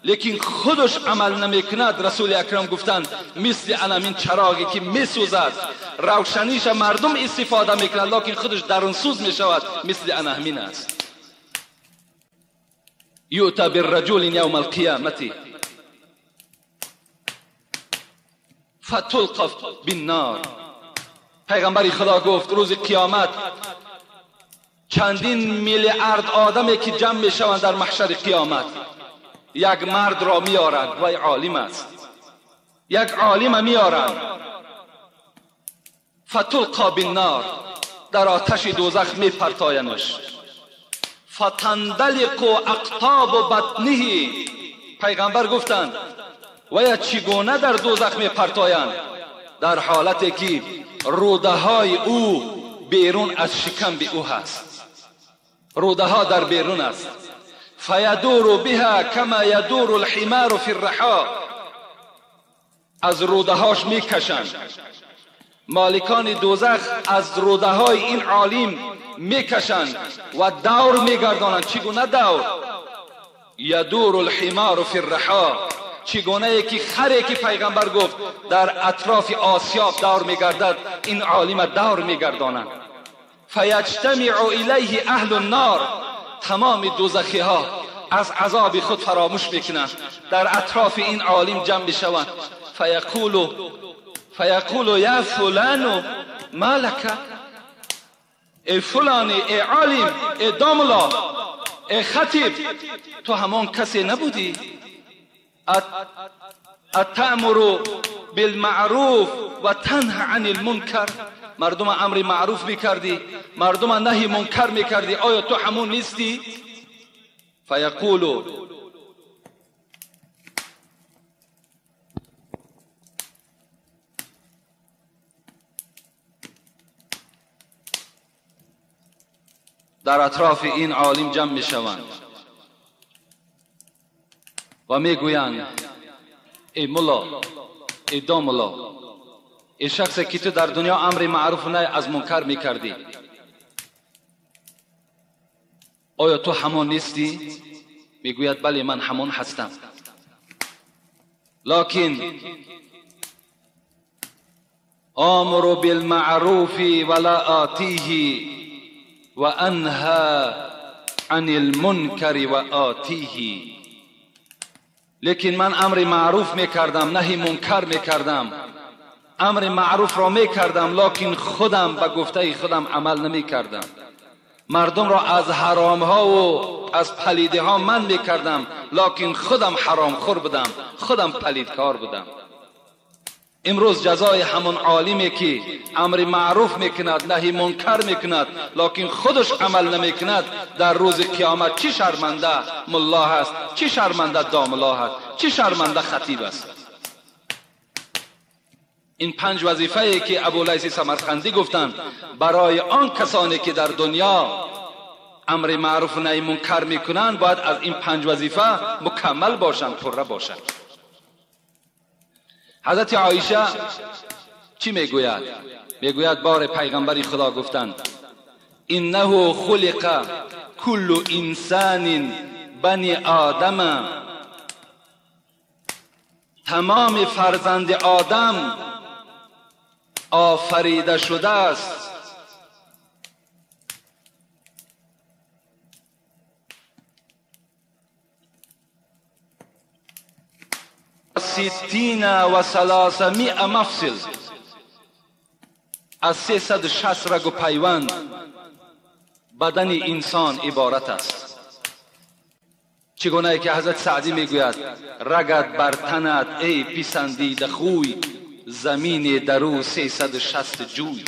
لیکن خودش عمل نمیکند. رسول اکرم گفتند مثل انامین چراغی که میسوزد، روشنیش مردم استفاده میکنند لیکن خودش درون سوز میشود، مثل انامین است. یؤتی بالرجل یوم القیامة فتلقف بالنار. پیغمبر خدا گفت روز قیامت چندین میلیارد آدمی که جمع میشوند در محشر قیامت، یک مرد را میارند، وی عالم است، یک عالم میارند، فتلقا بالنار، در آتش دوزخ میپرتاینش، فتندلق اقطاب بطنه. پیغمبر گفتند وی چگونه در دوزخ میپرتایند؟ در حالتی که روده های او بیرون از شکم به او هست، روده ها در بیرون است. فیدور بها کما یدور الحمار فی الرحا، از روده هاش میکشند. مالکان دوزخ از روده های این عالم میکشند و دور میگردانند. چگونه دور؟ یدور الحمار فی الرحا، چگونه که خری که پیغمبر گفت در اطراف آسیاب دور میگردد، این عالم دور میگردانند. فیجتمع الیه اهل النار، تمام دوزخی ها از عذاب خود فراموش میکنند، در اطراف این عالم جمع میشوند. فیقول یا فلان ما لک، ای فلانی، ای عالم، ای داملا، ای خطیب، تو همان کسی نبودی؟ اتأمر بالمعروف و تنه عن المنکر، مردم امر معروف میکردی، مردم نهی منکر میکردی، آیا تو همون نیستی؟ فیقول در اطراف این عالم جمع میشوند و میگویند ای ملا، ای داملا، ای شخصی که تو در دنیا امر معروف نه از منکر میکردی، آیا تو همان نیستی؟ میگوید بله من همان هستم، لکن آمر بالمعروف ولا آتیه و انهى عن المنکر و آتیه. لیکن من امر معروف میکردم، نهی منکر میکردم، امر معروف را میکردم، لکن خودم به گفته خودم عمل نمیکردم. مردم را از حرام ها و از پلیده ها من میکردم، لکن خودم حرام خور بودم، خودم پلیدکار بودم. امروز جزای همون عالمی که امر معروف میکند، نهی منکر میکند، لکن خودش عمل نمیکند، در روز قیامت چی شرمنده ملا هست، چی شرمنده داملا هست، چی شرمنده خطیب است. این 5 وظیفه ای که ابولیث سمرقندی گفتند برای آن کسانی که در دنیا امر معروف و نهی منکر میکنند، باید از این 5 وظیفه مکمل باشند، پره باشند. حضرت عایشه چی میگوید؟ میگوید بار پیغمبر خدا گفتند انه خلق کل انسان بنی آدم، تمام فرزند آدم آفریده شده است 360 مفصل، از 360 رگ و پیوند بدن انسان عبارت است. چگونه که حضرت سعدی میگوید رگت بر تنت ای پسندیده خوی، زمین درو 360 جوی.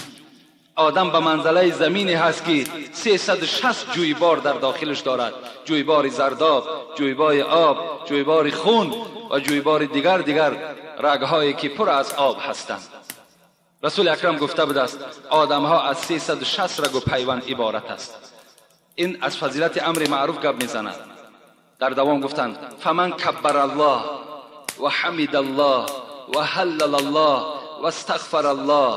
آدم به منزله زمینی هست که 360 جویبار در داخلش دارد، جویبار زرداب، جویبار آب، جویبار خون و جویبار دیگر رگهایی که پر از آب هستند. رسول اکرم گفته بوده است آدم ها از 360 رگ و پیوند عبارت است. این از فضیلت امر معروف گپ میزند. در دوام گفتند فمن کبر الله و حمد الله و هلل الله و استغفر الله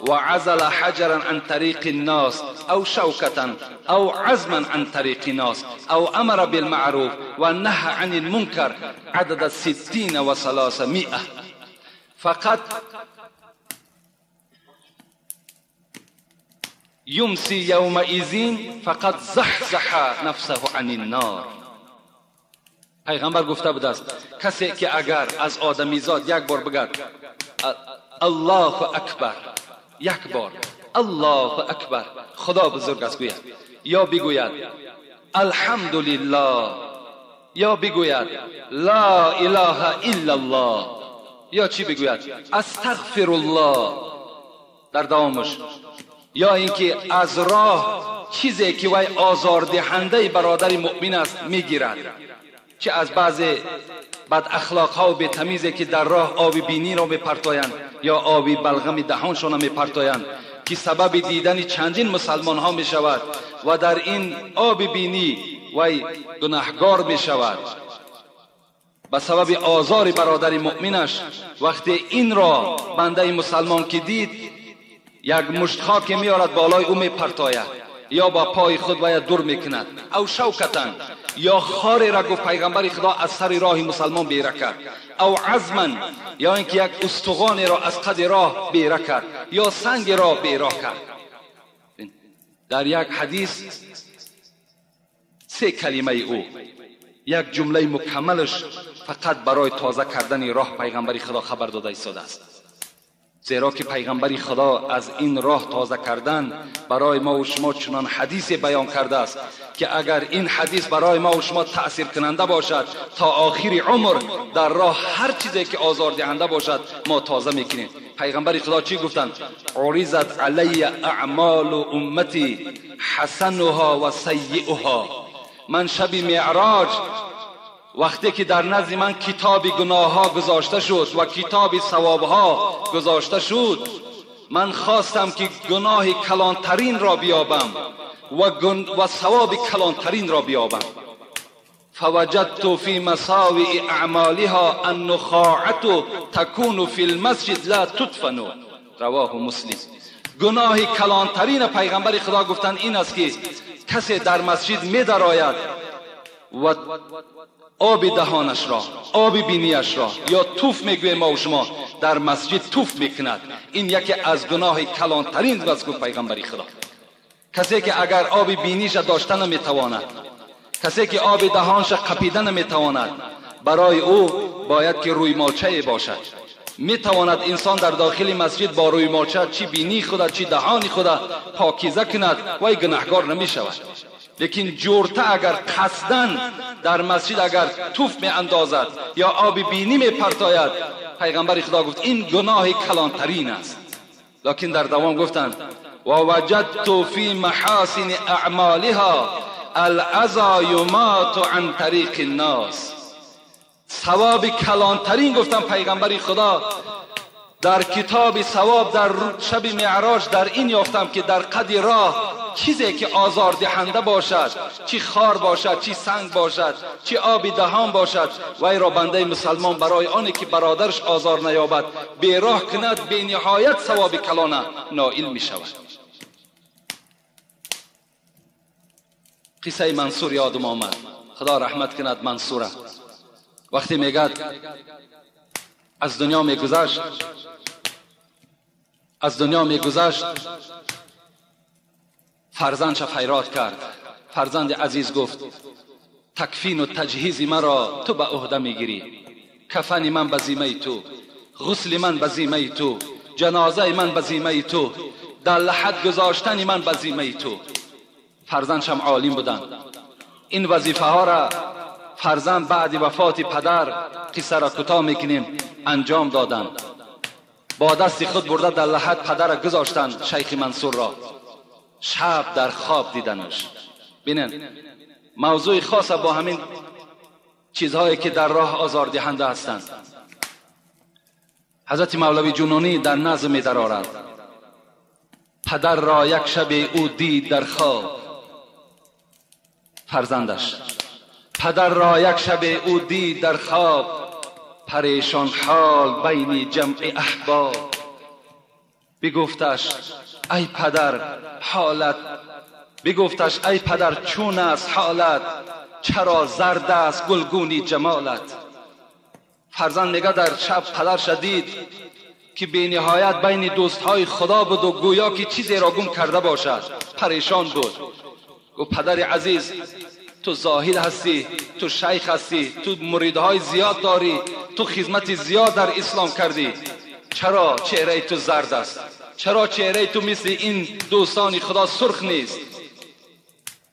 وعزل حجرا عن طريق الناس أو شوكة أو عزما عن طريق الناس أو أمر بالمعروف ونهى عن المنكر عدد 360 فقط يمسي يومئذ فقد زحزح نفسه عن النار. پیغمبر گفته بود است کسی که اگر از آدمیزاد یک بار بگد الله اکبر، یک بار الله اکبر، خدا بزرگ است گوید، یا بگوید الحمدلله، یا بگوید لا اله الا الله، یا چی بگوید استغفر الله در دوامش، یا اینکه از راه چیزی که وی آزاردهنده برادر مؤمن است میگیرد، چه از بعض بد اخلاق ها و بی‌تمیزی که در راه آب بینی را میپرتایند یا آب بلغم دهانشان را میپرتایند که سبب دیدن چندین مسلمان ها می شود و در این آب بینی وی گناهگار می شود به سبب آزار برادر مؤمنش. وقتی این را بنده مسلمان که دید یک مشت خاک میارد بالای او میپرتاید یا با پای خود باید دور میکند، او شوکتن، یا خاری را گفت پیغمبر خدا از سر راه مسلمان بیره کرد، او عزما، یا اینکه یک استخوان را از قد راه بیره کرد، یا سنگ را بیره کرد. در یک حدیث 3 کلمه او، یک جمله مکملش فقط برای تازه کردن راه پیغمبر خدا خبر داده ایستاده است. زیرا که پیغمبر خدا از این راه تازه کردن برای ما و شما چنان حدیث بیان کرده است که اگر این حدیث برای ما و شما تأثیر کننده باشد تا آخر عمر در راه هر چیزی که آزار دهنده باشد ما تازه میکنیم. پیغمبر خدا چی گفتند؟ عرضت علی اعمال امتی حسنها و سیئها. من شب معراج وقتی که در نزد من کتاب گناه ها گذاشته شد و کتاب ثواب ها گذاشته شد، من خواستم که گناه کلانترین را بیابم و ثواب کلانترین را بیابند. فوجدت فی مساوئ اعمالها النخاعة تکون فی المسجد لا تدفن. رواه مسلم. گناه کلانترین پیغمبر خدا گفتند این است که کسی در مسجد می درآید و آب دهانش را، آب بینیش را یا توف میگویم ما و شما، در مسجد توف میکند. این یکی از گناه کلانترین است گفت پیغمبر خدا. کسی که اگر آب بینیش داشته نمیتواند، کسی که آب دهانش قپیده نمیتواند، برای او باید که روی مالچه باشد. میتواند انسان در داخل مسجد با روی مالچه چی بینی خود چی دهان خود پاکیزه کند و گناهگار نمیشود. لیکن جورته اگر قصداً در مسجد اگر توف می اندازد یا آب بینی می پرتاید، پیغمبر خدا گفت این گناه کلانترین است. لیکن در دوام گفتند و وجدت فی محاسن اعمالها الاذی یمات عن طریق الناس. ثواب کلانترین گفتم پیغمبر خدا در کتاب ثواب در شب معراج در این یافتم که در قد راه چیزی که آزار دهنده باشد، چی خار باشد، چی سنگ باشد، چی آب دهان باشد، وی را بنده مسلمان برای آنی که برادرش آزار نیابد بیراه کند، به نهایت ثواب کلانه نائل می شود. قصه منصور یادم آمد، خدا رحمت کند منصوره. وقتی میگد از دنیا میگذشت، از دنیا میگذشت، فرزندش فریاد کرد. فرزند عزیز گفت تکفین و تجهیز مرا تو به عهده میگیری، کفن من به ذمه تو، غسل من به ذمه تو، جنازه من به ذمه تو، در لحد گذاشتن من به ذمه تو. فرزندش هم عالم بودند. این وظیفه ها را فرزند بعد وفات پدر، قصه را کوتاه میکنیم، انجام دادند. با دست خود برده در لحد پدر را گذاشتند شیخ منصور را. شب در خواب دیدنش. بینن موضوع خاص با همین چیزهایی که در راه آزار دهنده هستند. حضرت مولوی جنونی در نظم می درآورد پدر را یک شب او دید در خواب، فرزندش. پدر را یک شب او دید در خواب، پریشان حال بین جمع احباب. بگفتش ای پدر حالت، بگفتش ای پدر چون است حالت، چرا زرد است گلگونی جمالت. فرزند میگه در شب پدر شدید که بی نهایت بین دوستهای خدا بود و گویا که چیزی را گم کرده باشد، پریشان بود. گفت پدر عزیز تو زاهد هستی، تو شیخ هستی، تو مریدهای زیاد داری، تو خدمت زیاد در اسلام کردی، چرا چهره تو زرد است؟ چرا چهره تو مثل این دوستان خدا سرخ نیست؟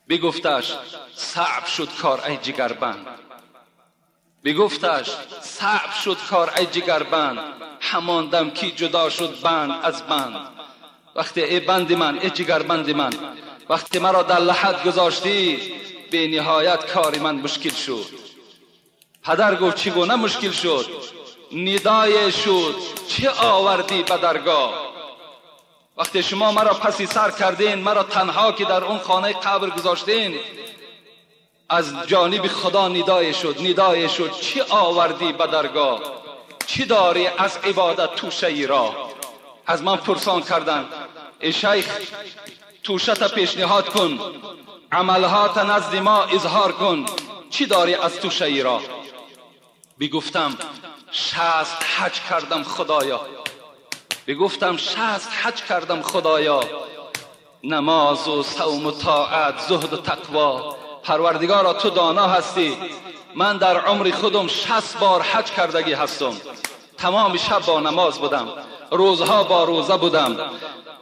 بگفتش صعب شد کار ای جگربند، بگفتش صعب شد کار ای جگربند، همان دم کی جدا شد بند از بند. وقتی ای بند من، ای جگربند من، وقتی مرا در لحد گذاشتی، به نهایت کار من مشکل شد. پدر گفت چگونه مشکل شد؟ ندای شد چه آوردی به درگاه؟ وقتی شما مرا پسی سر کردین، مرا تنها که در اون خانه قبر گذاشتین، از جانب خدا ندای شد، ندای شد چه آوردی به درگاه؟ چی داری از عبادت توشه ای را؟ از من پرسان کردن ای شیخ توشه تا پیشنهاد کن، عملها تا نزد ما اظهار کن، چی داری از توشه ای را؟ بگفتم 60 حج کردم خدایا، بگفتم 60 حج کردم خدایا، نماز و صوم و طاعت، زهد و تقوا. پروردگارا تو دانا هستی، من در عمر خودم 60 بار حج کردگی هستم، تمام شب با نماز بودم، روزها با روزه بودم،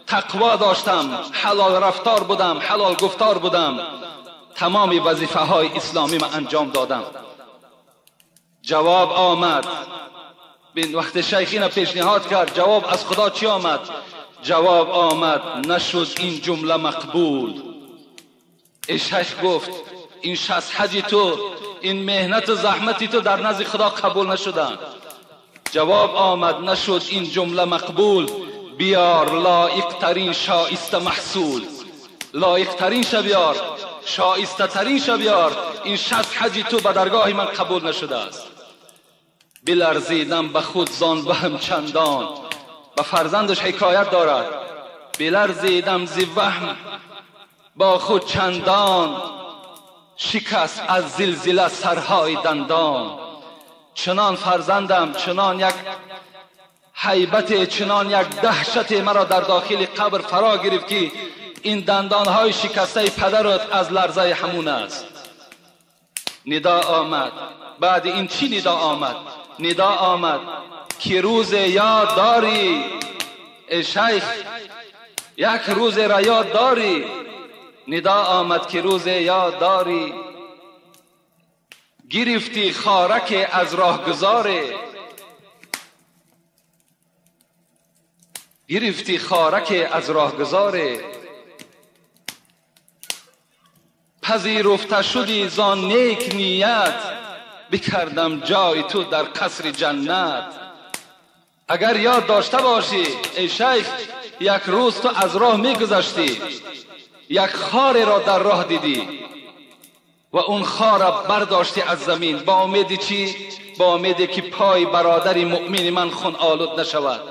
تقوا داشتم، حلال رفتار بودم، حلال گفتار بودم، تمام وظیفه های اسلامی من انجام دادم. جواب آمد. وقت شیخین پیشنهاد کرد، جواب از خدا چی آمد؟ جواب آمد نشد این جمله مقبول. ای شیخ گفت این 60 حج تو، این مهنت و زحمتی تو در نزد خدا قبول نشدن. جواب آمد نشد این جمله مقبول، بیار لایق ترین شایسته محصول. لایق ترین بیار، شایسته ترین بیار، این 60 حج تو به درگاه من قبول نشده است. بلرزیدم به خود زان وهم چندان، به فرزندش حکایت دارد. بلرزیدم زی وهم با خود چندان، شکست از زلزله سرهای دندان. چنان فرزندم، چنان یک هیبت، چنان یک دهشت مرا در داخل قبر فرا گرفت که این دندانهای شکسته پدرت از لرزه همون است. ندا آمد. بعد این چی ندا آمد؟ ندا آمد که روز یاد داری ای شیخ، یک روز را یاد داری. ندا آمد که روز یاد داری، گرفتی خارک از راهگذار، گرفتی خارک از راهگذار، پذیرفته شدی زان نیک نیت، بکردم جای تو در قصر جنت. اگر یاد داشته باشی ای شیخ، یک روز تو از راه میگذشتی، یک خار را در راه دیدی و اون خار را برداشتی از زمین، با امید چی؟ با امید که پای برادر مؤمن من خون آلود نشود،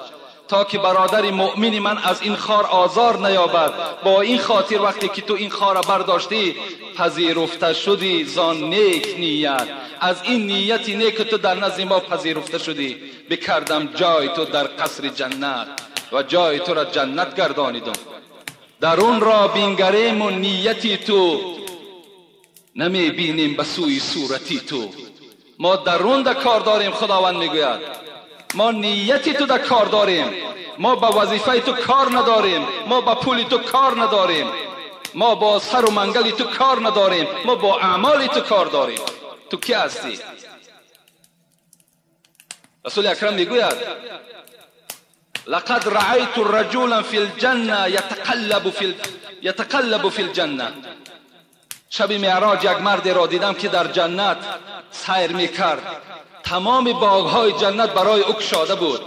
تا که برادر مؤمن من از این خار آزار نیابد. با این خاطر وقتی که تو این خار را برداشتی، پذیرفته شدی زان نیک نیت. از این نیت نیک تو در نزد ما پذیرفته شدی، بکردم جای تو در قصر جنت و جای تو را جنت گردانیدم. درون را بینگریم و نیتی تو، نمی بینیم به سوی صورتی تو. ما درون در کار داریم، خداوند میگوید ما نیتی تو در کار داریم، ما با وظیفه تو کار نداریم، ما با پول تو کار نداریم، ما با سر و منگل تو کار نداریم، ما با اعمال تو کار داریم. تو کی هستی؟ رسول اکرم میگوید لقد رأيت رجلا في الجنة يتقلب في الجنة. شب معراج یک مرد را دیدم که در جنت سیر میکرد، تمام باغهای جنت برای او گشاده بود.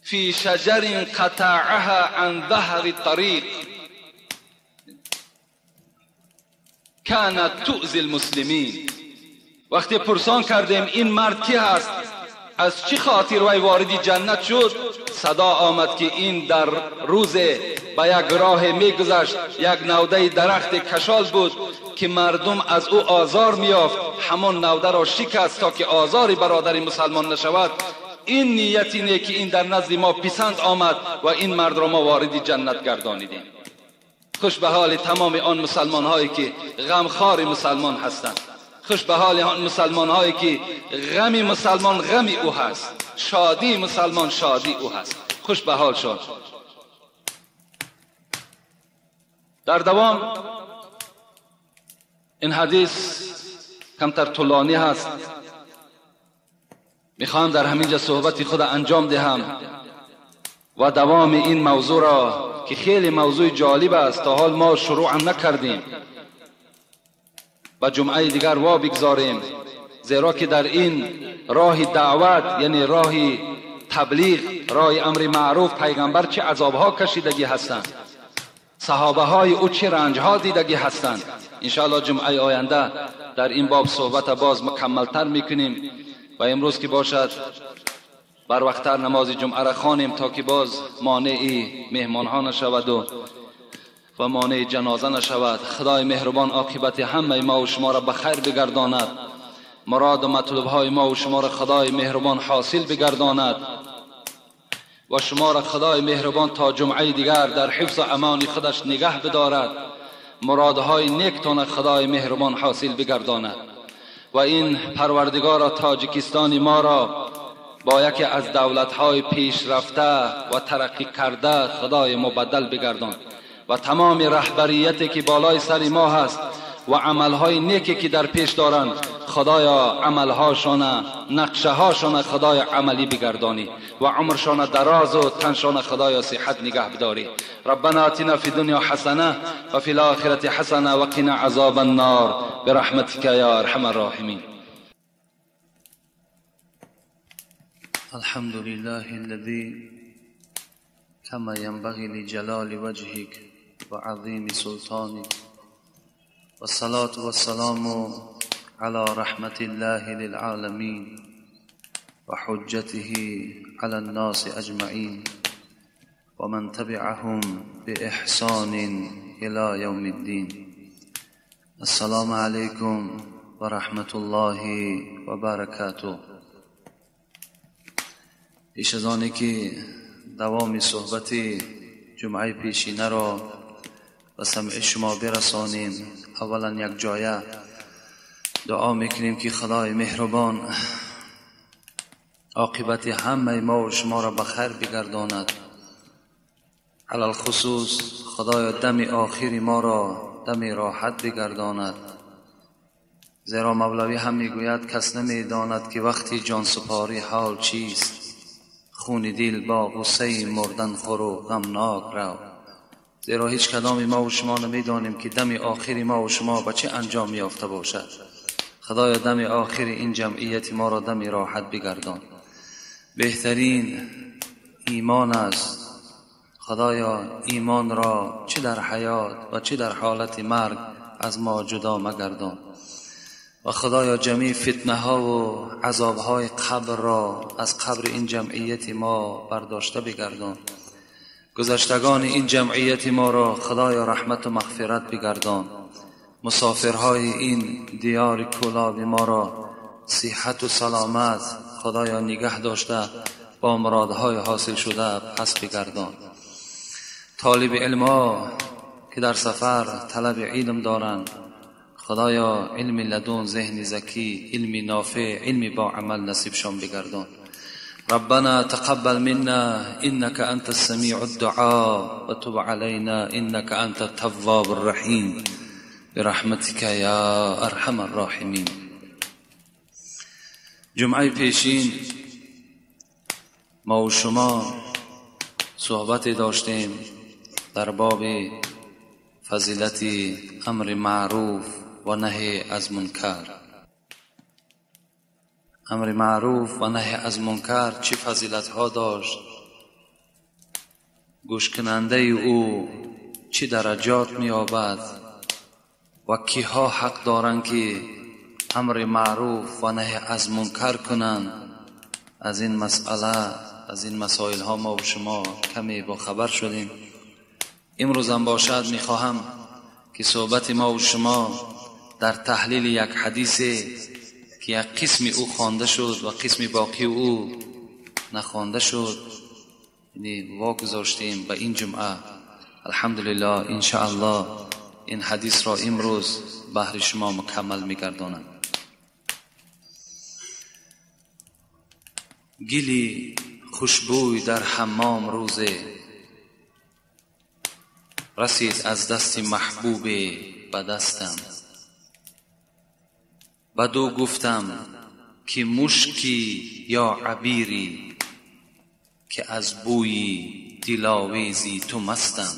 فی شجر قطعها عن ظهر الطریق كانت تؤذی المسلمین. وقتی پرسان کردیم این مرد کی هست، از چی خاطر وی وارد جنت شد، صدا آمد که این در روز به یک راه میگذشت، یک نوده درخت کشال بود که مردم از او آزار میافت، همان نوده را شکست تا که آزار برادر مسلمان نشود. این نیتی نیکی این در نزد ما پسند آمد و این مرد را ما وارد جنت گردانیدیم. خوش به حال تمام آن مسلمان هایی که غمخوار مسلمان هستند، خوش به حال آن مسلمان هایی که غم مسلمان غم او هست، شادی مسلمان شادی او هست. خوش به حال شد. در دوام این حدیث کمتر طولانی هست، میخواهم در همینجا صحبت خود انجام دهم و دوام این موضوع را که خیلی موضوع جالب است، تا حال ما شروع هم نکردیم، و جمعه دیگر وا بگذاریم، زیرا که در این راه دعوت، یعنی راه تبلیغ، راه امر معروف، پیغمبر چه عذابها کشیدگی هستند، صحابه های او چه رنجها دیدگی هستند. انشاءالله جمعه آینده در این باب صحبت باز مکملتر میکنیم و امروز که باشد بر وقتتر نماز جمعه را خوانیم تا که باز مانع مهمان ها نشود و مانع جنازه نشود. خدای مهربان عاقبت همه ما و شما را به خیر بگرداند، مراد و مطلوب های ما و شما را خدای مهربان حاصل بگرداند و شما را خدای مهربان تا جمعه دیگر در حفظ و امان خودش نگه بدارد، مرادهای نیکتان خدای مهربان حاصل بگرداند و این پروردگار تاجیکستان ما را با یکی از دولت‌های پیشرفته و ترقی کرده خدای مبدل بگردان و تمام رهبریتی که بالای سر ما هست و عملهای نیکی که در پیش دارند، خدایا عملهاشان، نقشه هاشان خدای عملی بگردانی و عمرشان دراز و تنشان خدایا صحت نگه بداری. ربنا آتنا فی الدنیا حسنه و فی الاخرة حسنه و قنا عذاب النار برحمتک یا ارحم الراحمین. الحمد لله الذي كما ينبغي لجلال وجهك وعظيم سلطانه والصلاة والسلام على رحمة الله للعالمين وحجته على الناس أجمعين ومن تبعهم بإحسان إلى يوم الدين. السلام عليكم ورحمة الله وبركاته. پیش از آنی که دوام صحبت جمعه پیشینه را به سمع شما برسانیم، اولا یک جایه دعا میکنیم که خدای مهربان عاقبت همه ما و شما را به خیر بگرداند. علی الخصوص خدای دم آخر ما را دم راحت بگرداند، زیرا مولوی هم میگوید کس نمیداند که وقتی جان سپاری حال چیست، خون دل با غصه مردن خور و غمناک رو. زیرا هیچ کدام ما و شما نمیدانیم که دم آخر ما و شما به چه انجام یافته باشد. خدایا دم آخر این جمعیت ما را دم راحت بگردان. بهترین ایمان است. خدایا ایمان را چه در حیات و چه در حالت مرگ از ما جدا مگردان. و خدایا جمیع فتنه ها و عذاب های قبر را از قبر این جمعیت ما برداشته بگردان. گذشتگان این جمعیت ما را خدایا رحمت و مغفرت بگردان. مسافرهای این دیار کولاب ما را صحت و سلامت خدایا نگه داشته با مرادهای حاصل شده پس بگردان. طالب علم ها که در سفر طلب علم دارند، خدایا علم لدن، ذهن ذکی، علم نافع، علم با عمل نصیبشان بگردان. ربنا تقبل منا انك انت السميع الدعاء وتب علينا انك انت التواب الرحيم برحمتك يا ارحم الراحمين. جمعه پیشین ما و شما صحبت داشتیم در باب فضیلت امر معروف و نهی از منکر. امر معروف و نهی از منکر چه فضیلت ها داشت، گوش کننده او چه درجات می‌یابد و کیها حق دارند که امر معروف و نهی از منکر کنند. از این مسئله، از این مسائل ها ما و شما کمی با خبر شدیم. امروز هم باشد میخواهم که صحبت ما و شما در تحلیل یک حدیث که یک قسم او خوانده شد و قسم باقی او نخوانده شد، یعنی واگذاشتیم به این جمعه. الحمدلله انشاءالله این حدیث را امروز بهر شما مکمل میگردانم. گلی خوشبوی در حمام روزه رسید از دست محبوب به دستم، بدو گفتم که مشکی یا عبیری که از بوی دلاویزی تو مستم.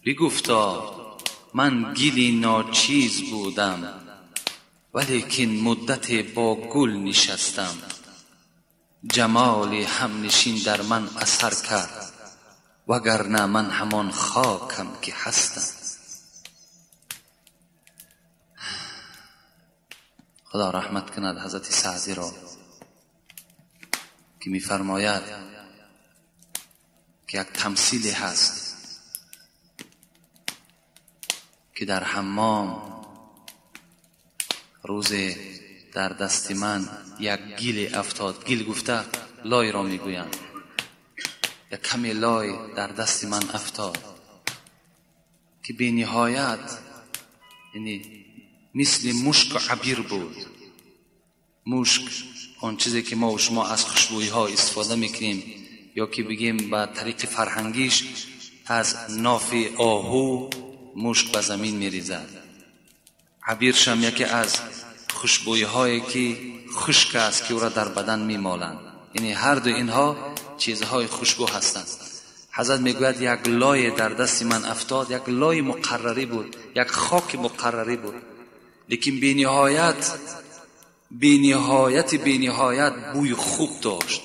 بگفتا من گلی ناچیز بودم ولیکن مدت با گل نشستم. جمال همنشین در من اثر کرد وگرنه من همان خاکم که هستم. خدا رحمت کند حضرت سعدی را که می‌فرماید که یک تمثیلی هست که در حمام روز در دست من یک گیل افتاد. گیل گفته لای را میگویند. یک کمی لای در دست من افتاد که بی نهایت، یعنی مثل مشک و عبیر بود. مشک آن چیزی که ما و شما از خوشبویی ها استفاده میکنیم، یا که بگیم به طریق فرهنگیش از ناف آهو مشک به زمین میریزد. عبیرش هم یکی از خوشبویی هایی که خشک است که او را در بدن میمالند. یعنی هر دو اینها چیزهای خوشبو هستند. حضرت میگوید یک لای در دست من افتاد، یک لای مقرری بود، یک خاک مقرری بود، لیکن بی نهایت بوی خوب داشت.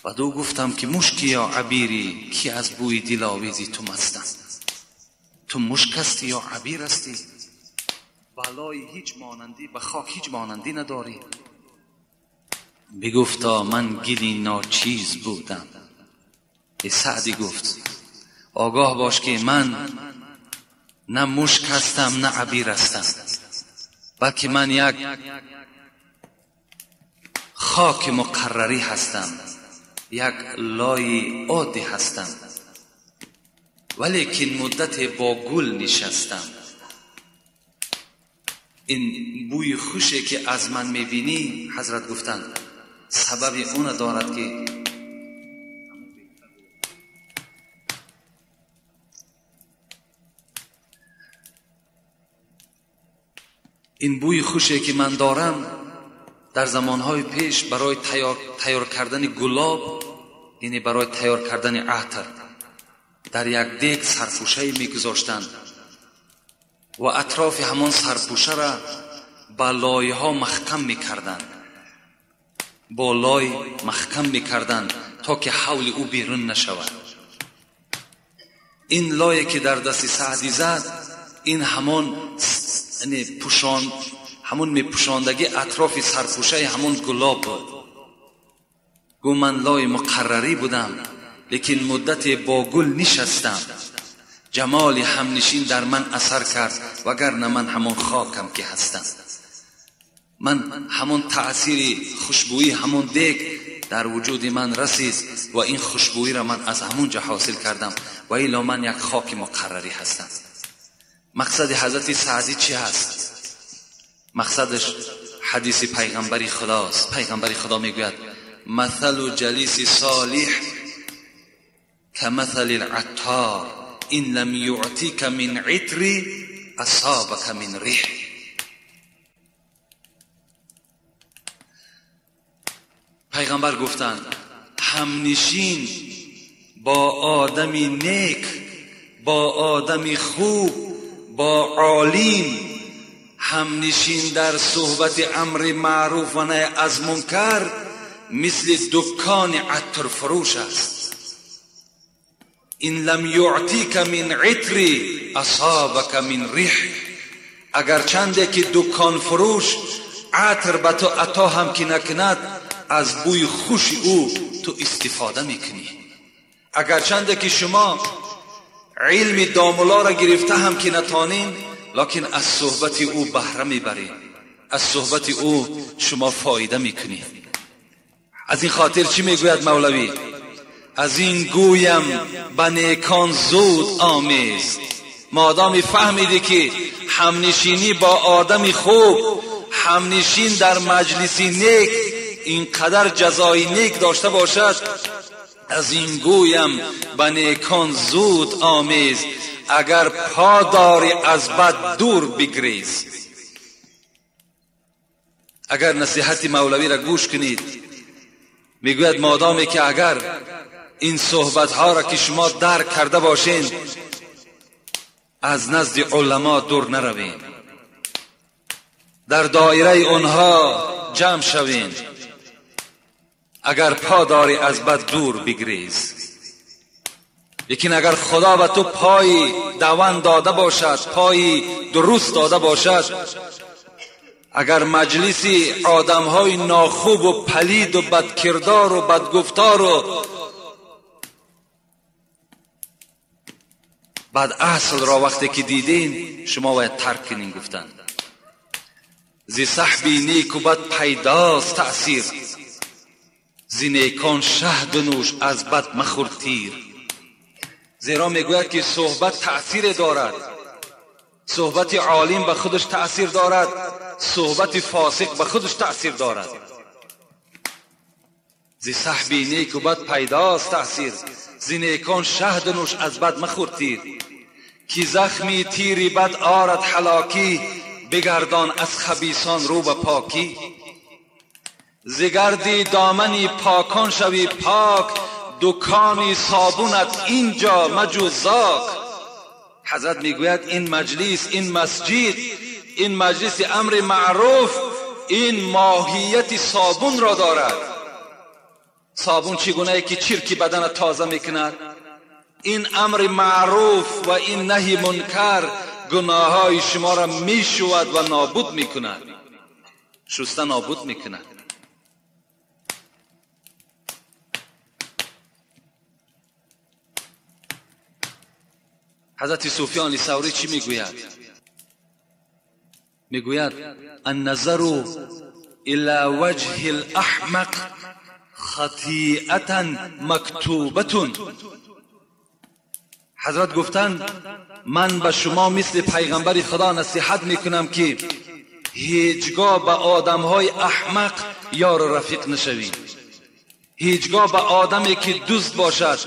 Баъд гуфтам ки мушки ё абири, ки аз бӯи диловези ту мастам. Ту мушк ҳастӣ ё абир ҳастӣ? Балои ҳеҷ монандӣ ба хок ҳеҷ монандӣ надорӣ. Бигуфта ман гили ночиз будам. Саъдӣ гуфт огоҳ бош ки ман на мушк ҳастам на абир ҳастам, балки ман як хоки муқаррарӣ ҳастам, як лои оддӣ ҳастам, валекин муддате бо гул нишастам. Ин бӯи хуше ки аз ман мебинӣ, ҳазрат гуфтанд, сабаби она дорад ки ин бӯи хуше ки ман дорам дар замонҳои пеш барои тайёр кардани гулоб, яъне барои тайёр кардани атр, дар як дег сарпӯшае мегузоштанд ва атрофи ҳамон сарпӯшаро ба лойҳо маҳкам мекарданд, бо лой маҳкам мекарданд то ки ҳавли ӯ берун нашавад. Ин лое ки дар дасти Саъдӣ зад, ин ҳамон пӯшон, ҳамон мепӯшондагӣ атрофи сарпӯшаи ҳамон гулоб буд. Гӯ ман лои муқаррарӣ будам, лекин муддате бо гул нишастам. Ҷамоли ҳамнишин дар ман асар кард, вагарна ман ҳамон хокам ки ҳастам. Ман ҳамон таъсири хушбӯӣ ҳамон дег дар вуҷуди ман расид ва ин хушбӯиро ман аз ҳамон ҷо ҳосил кардам, ва илло ман як хоки муқаррарӣ ҳастам. Мақсади ҳазрати Саъдӣ чӣ ҳаст? Мақсадаш ҳадиси пайғамбари худост. Пайғамбари худо мегӯяд: مثل جلیس صالح كمثل العطار إن لم يعطيك من عطر أصابك من ريح. پیغمبر گفتند همنشین با آدمی نیک، با آدمی خوب، با عالم، همنشین در صحبت امر معروف و نهی از منکر مثل دکان عطر فروش است. این لم یعطیک من عطر اصابک من ریح. اگر چنده که دکان فروش عطر به تو عطا هم که نکند، از بوی خوش او تو استفاده میکنی. اگر چنده که شما علم داملا را گرفته هم که نتانین، لکن از صحبت او بهره میبرید، از صحبت او شما فایده میکنید. از این خاطر چی میگوید مولوی؟ از این گویم به نیکان زود آمیز. مادامی فهمیدی که همنشینی با آدم خوب، همنشین در مجلسی نیک اینقدر جزای نیک داشته باشد، از این گویم به نیکان زود آمیز، اگر پا داری از بد دور بگریز. اگر نصیحت مولوی را گوش کنید، میگوید مادامی که اگر این صحبت ها را که شما درک کرده باشین، از نزد علما دور نروین، در دایره اونها جمع شوین، اگر پا داری از بد دور بگریز. لیکن اگر خدا به تو پای دوان داده باشد، پای درست داده باشد، اگر مجلسی آدمهای ناخوب و پلید و بدکردار و بدگفتار و بد اصل را وقتی که دیدین، شما باید ترک کنین. گفتن زی صحبی نیک و بد پیداست تأثیر، زی نیکان شهد نوش از بد مخور تیر. زیرا میگوید که صحبت تأثیر دارد، صحبت عالم به خودش تأثیر دارد، صحبت فاسق به خودش تأثیر دارد. زی صحبی نیک و بد پیداست تأثیر، زی نیکان شهد نوش از بد مخور تیر. کی زخمی تیری بد آرد هلاکی، بگردان از خبیثان رو به پاکی. زگردی دامنی پاکان شوی پاک، دکانی صابونت اینجا مجو زاک. حضرت میگوید این مجلس، این مسجد، این مجلس امر معروف، این ماهیت صابون را دارد. صابون چگونه که چرکی بدن تازه میکند، این امر معروف و این نهی منکر گناههای شما را میشود و نابود میکند، شسته نابود میکند. حضرت سفیان ثوری چی میگوید؟ میگوید النظر الى وجه الاحمق خطیئة مکتوبة. حضرت گفتند من به شما مثل پیغمبر خدا نصیحت میکنم که هیچگاه به آدمهای احمق یار و رفیق نشوید. هیچگاه به آدمی که دوست باشد،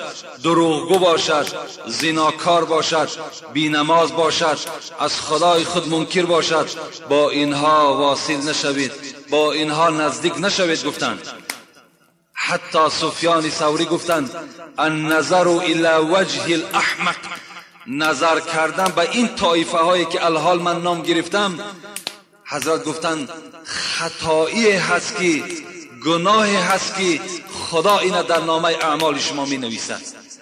دروغگو باشد، زناکار باشد، بینماز باشد، از خدای خود منکر باشد، با اینها واصل نشوید، با اینها نزدیک نشوید. گفتند حتی سفیان ثوری گفتند النظر الى وجه الاحمق، نظر کردن به این طایفه هایی که الحال من نام گرفتم، حضرت گفتند خطایی هست که گناهی هست که خدا اینا در نامه اعمال شما می نویسد،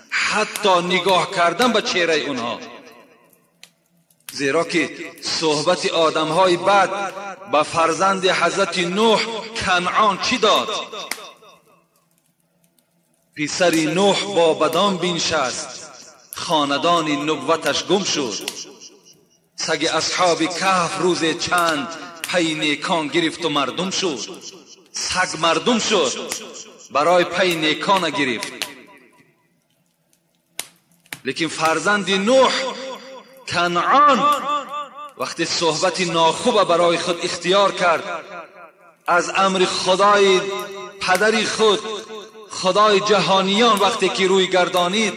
حتی نگاه کردن به چهره اونها. زیرا که صحبت آدم های بد به فرزند حضرت نوح کنعان چی داد؟ پسر نوح با بدان بنشست، خاندان نبوتش گم شد. سگ اصحاب کهف روز چند پی نیکان گرفت و مردم شد. سگ مردم شد، برای پی نیکان گرفت. لیکن فرزند نوح کنعان وقتی صحبت ناخوب برای خود اختیار کرد، از امر خدای پدری خود، خدای جهانیان وقتی که روی گردانید،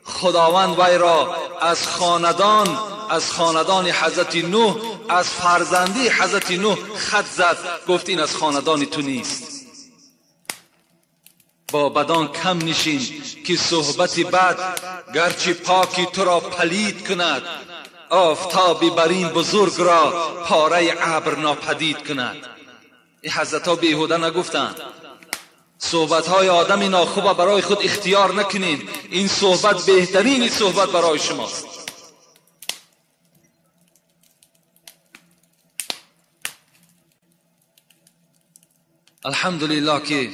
خداوند وی را از خاندان، از خاندان حضرت نوح، از فرزندی حضرت نوح خط زد، گفت این از خاندان تو نیست. با بدان کم نشین که صحبت بد گرچه پاکی تو را پلید کند، آفتابی بر این بزرگ را پاره ابر ناپدید کند. این حضرت ها بیهوده نگفتند. صحبت های آدم ناخوب برای خود اختیار نکنین، این صحبت بهترین صحبت برای شماست. الحمدلله که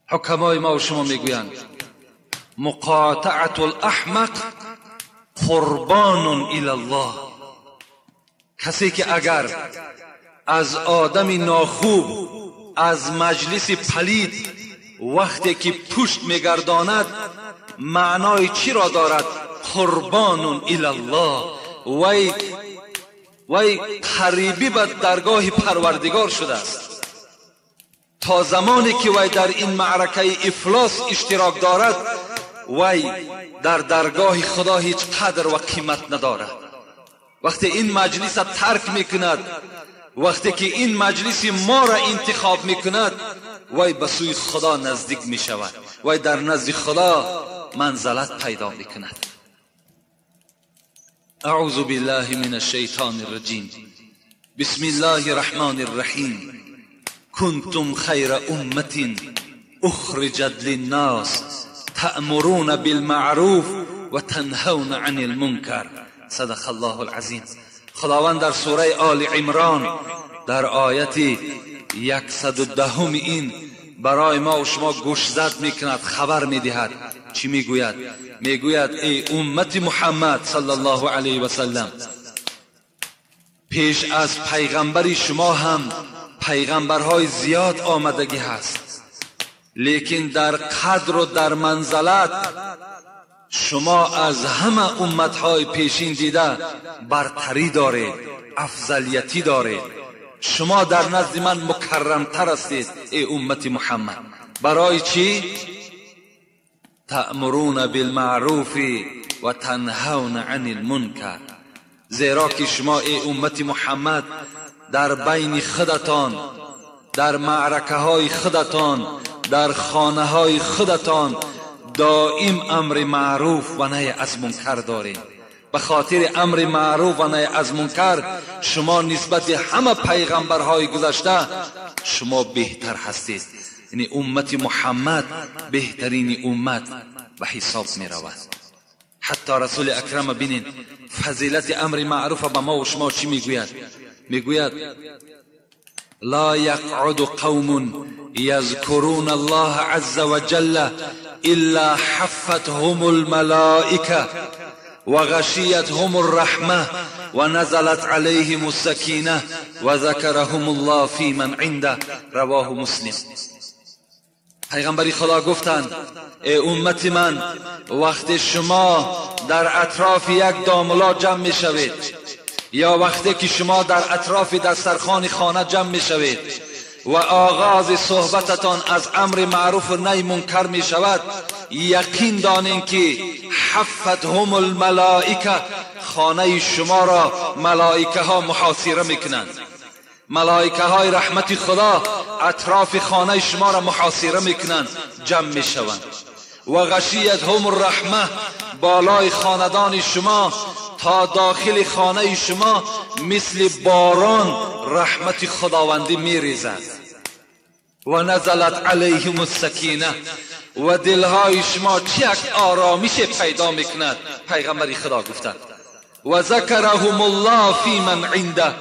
حکمای ما و شما میگویند مقاطعة الاحمق قربان الی الله. کسی که اگر از آدم ناخوب، از مجلس پلید وقتی که پشت میگرداند، معنای چی را دارد؟ قربان الی الله، وی قریبی به درگاه پروردگار شده است. تا زمانی که وی در این معرکه افلاس اشتراک دارد، وی در درگاه خدا هیچ قدر و قیمت ندارد. وقتی این مجلس ترک میکند، وقتی که این مجلس ما را انتخاب میکند، وی به سوی خدا نزدیک میشود، وی در نزد خدا منزلت پیدا میکند. اعوذ بالله من الشیطان الرجیم. بسم الله الرحمن الرحیم. کنتم خیر امة اخرجت للناس تأمرون بالمعروف وتنهون عن المنکر. صدق الله العظیم. خداوند در سوره آل عمران در آیت 110 این برای ما و شما گوشزد میکند، خبر میدهد. چی میگوید؟ میگوید ای امت محمد صلی الله علیه و سلم، پیش از پیغمبر شما هم پیغمبرهای زیاد آمدگی هست، لیکن در قدر و در منزلت شما از همه امتهای پیشین دیده برتری دارید، افضلیتی دارید. شما در نزد من مکرمتر هستید ای امت محمد. برای چی؟ تأمرون بالمعروف و تنهون عن المنکر. زیرا که شما ای امت محمد در بین خودتان، در معرکه های خودتان، در خانه های خودتان دائم امر معروف و نهی از منکر دارید. به خاطر امر معروف و نهی از منکر شما نسبت همه پیغمبرهای گذشته شما بهتر هستید. یعنی امت محمد بهترین امت به حساب می رود. حتی رسول اکرم بینید فضیلت امر معروف به ما و شما چی میگوید؟ میگوید لا يقعد قوم يذكرون الله عز وجل إلا حفتهم الملائكة وغشيتهم الرحمة ونزلت عليهم السكينة وذكرهم الله في من عنده. رواه مسلم. پیغمبری خدا گفتند ای امت من، وقت شما در اطراف یک داملا جمع می شوید یا وقتی که شما در اطراف دسترخوان خانه جمع می شوید و آغاز صحبتتان از امر معروف و نهی منکر می شود، یقین دانین که حفتهم الملائکه، خانه شما را ملائکه ها محاصره میکنند. ملائکه های رحمت خدا اطراف خانه شما را محاصره میکنند، جمع می شوند. و غشیتهم الرحمه، بالای خاندان شما تا داخل خانه شما مثل باران رحمت خداوندی میریزد. و نزلت علیهم السکینه، و دلهای شما چه یک آرامش پیدا میکند. پیغمبر خدا گفتند و ذکرهم الله فی من عنده،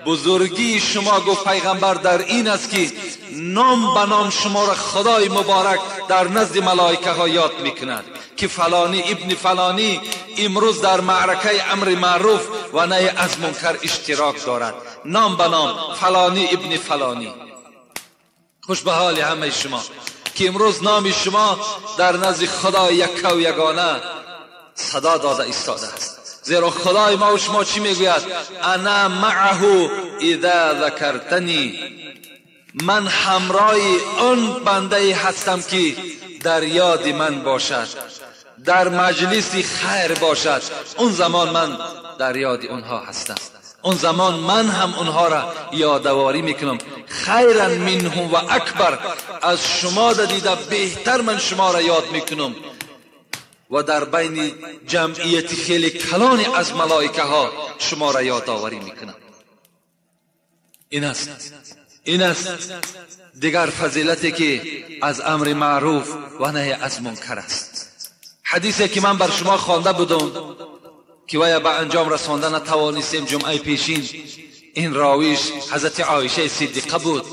بزرگی شما گفت پیغمبر در این است که نام به نام شما را خدای مبارک در نزد ملائکه ها یاد میکند که فلانی ابن فلانی امروز در معرکه امر معروف و نهی از منکر اشتراک دارد. نام به نام فلانی ابن فلانی. خوش به حال همه شما که امروز نام شما در نزد خدا یک و یگانه صدا داده ایستاده است. زیرا خدای ما و شما چی میگوید؟ انا معه اذا ذکرتنی، من همراه آن بنده هستم که در یاد من باشد، در مجلس خیر باشد، اون زمان من در یاد اونها هستم، اون زمان من هم اونها را یادآوری میکنم. خیرا منهم و اکبر، از شما دیده بهتر من شما را یاد میکنم. و در بین جمعیت خیلی کلانی از ملائکه ها شما را یادآوری میکنم. این است دیگر فضیلتی که از امر معروف و نهی از منکر است. حدیثی که من بر شما خوانده بودم که ویا به انجام رسانده نتوانستیم جمعه پیشین، این راویش حضرت عایشه صدیقه بود،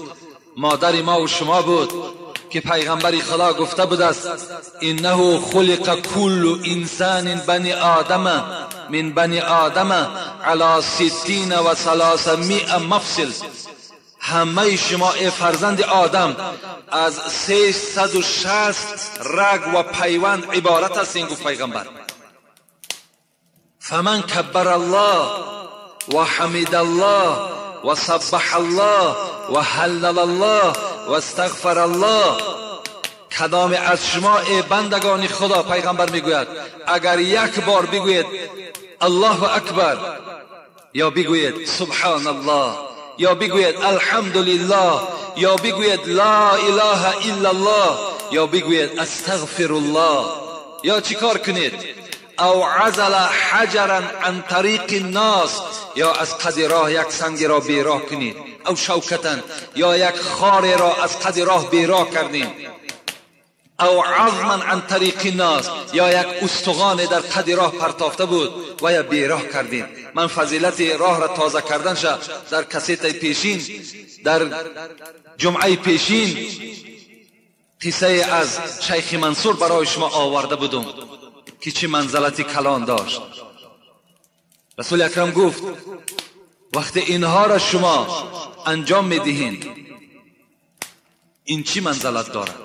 مادر ما و شما بود، که پیغمبر خدا گفته بود است انه خلق کل انسان بنی آدم من بنی آدم علی 360 مفصل. همه شما ای فرزند آدم از 360 رگ و پیوند عبارت هستین، گفت پیغمبر. فمن کبر الله و حمد الله و سبح الله و هلل الله و استغفر الله، کدام از شما ای بندگان خدا، پیغمبر میگوید اگر یک بار بگوید الله اکبر، یا بگوید سبحان الله، یا بگوید الحمدلله، یا بگوید لا اله الا الله، یا بگوید استغفر الله، یا چیکار کنید؟ او عزل حجرا عن طریق الناس، یا از قد راه یک سنگ را بیراه کنید، او شوکتا، یا یک خار را از قد راه بیراه کردید، او عظما عن طریق الناس، یا یک استخوان در قد راه پرتافته بود و یا بیراه کردید. من فضیلت راه را تازه کردن شد در کسیت پیشین، در جمعه پیشین قصه از شیخ منصور برای شما آورده بودم که چه منزلت کلان داشت. رسول اکرم گفت وقتی اینها را شما انجام میدهین این چی منزلت دارد؟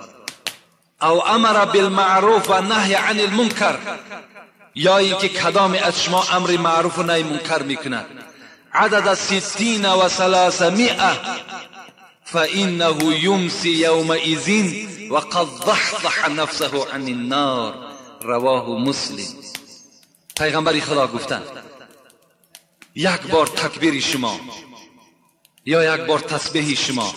او امر بالمعروف و نهی عن المنکر، یا اینکه کدام از شما امر معروف و نهی منکر میکند، عدد 360 فانه یمسی یومئذ وقد ضحضح نفسه عن النار. رواه مسلم. پیغمبر خدا گفتند یک بار تکبیر شما، یا یک بار تسبیح شما،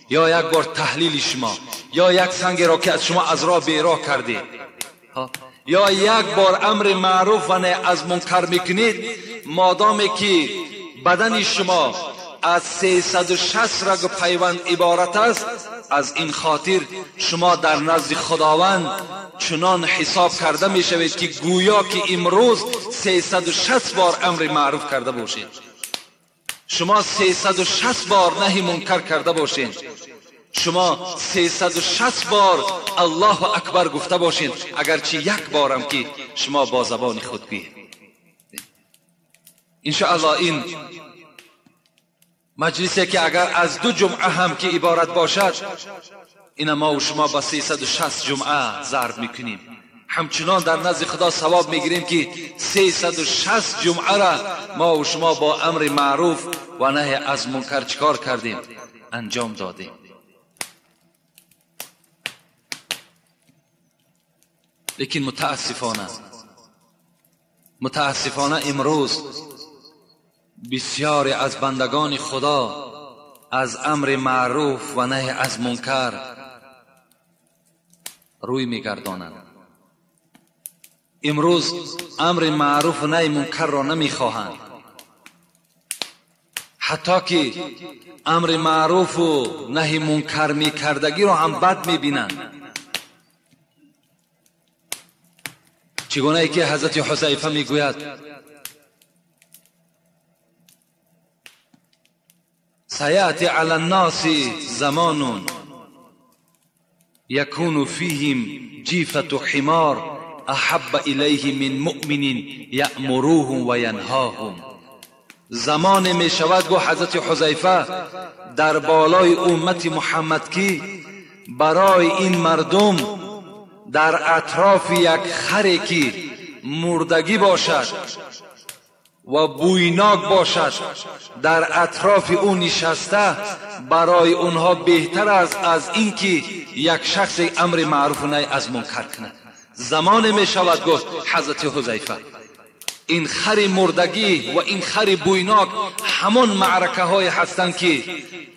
یا یک بار تحلیل شما، یا یک سنگ را که از شما از راه بیراه کردید، یا یک بار امر معروف و نهی از منکر میکنید، مادامی که بدن شما از 360 رگ و پیوند عبارت است. از این خاطر شما در نزد خداوند چنان حساب کرده می شوید که گویا که امروز 360 بار امر معروف کرده باشید، شما 360 بار نهی منکر کرده باشید، شما 360 بار الله اکبر گفته باشید، اگرچه یک بارم که شما با زبان خود گویید. انشاءالله این مجلسی که اگر از 2 جمعه هم که عبارت باشد، این ما و شما با 360 جمعه ضرب میکنیم، همچنان در نزد خدا ثواب میگیریم که 360 جمعه را ما و شما با امر معروف و نهی از منکر چکار کردیم؟ انجام دادیم. لیکن متاسفانه امروز بسیاری از بندگان خدا از امر معروف و نهی از منکر روی میگردانند. امروز امر معروف و نهی منکر را نمیخواهند، حتی که امر معروف و نهی منکر میکردگی را هم بد میبینند. چگونه ای که حضرت حذیفه میگوید سیأتی علی الناس زمان یکون فیهم جیفة حمار احب الیه من مؤمن یأمروهم و ینهاهم. زمان می شود گو حضرت حذیفه در بالای امت محمد که برای این مردم در اطراف یک خری که مردگی باشد و بویناک باشد در اطراف او نشسته برای اونها بهتر است از اینکه یک شخص امر معروف و نهی از منکر کند. زمان می شود گفت حضرت حذیفه این خر مردگی و این خر بویناک همان معرکه های هستند که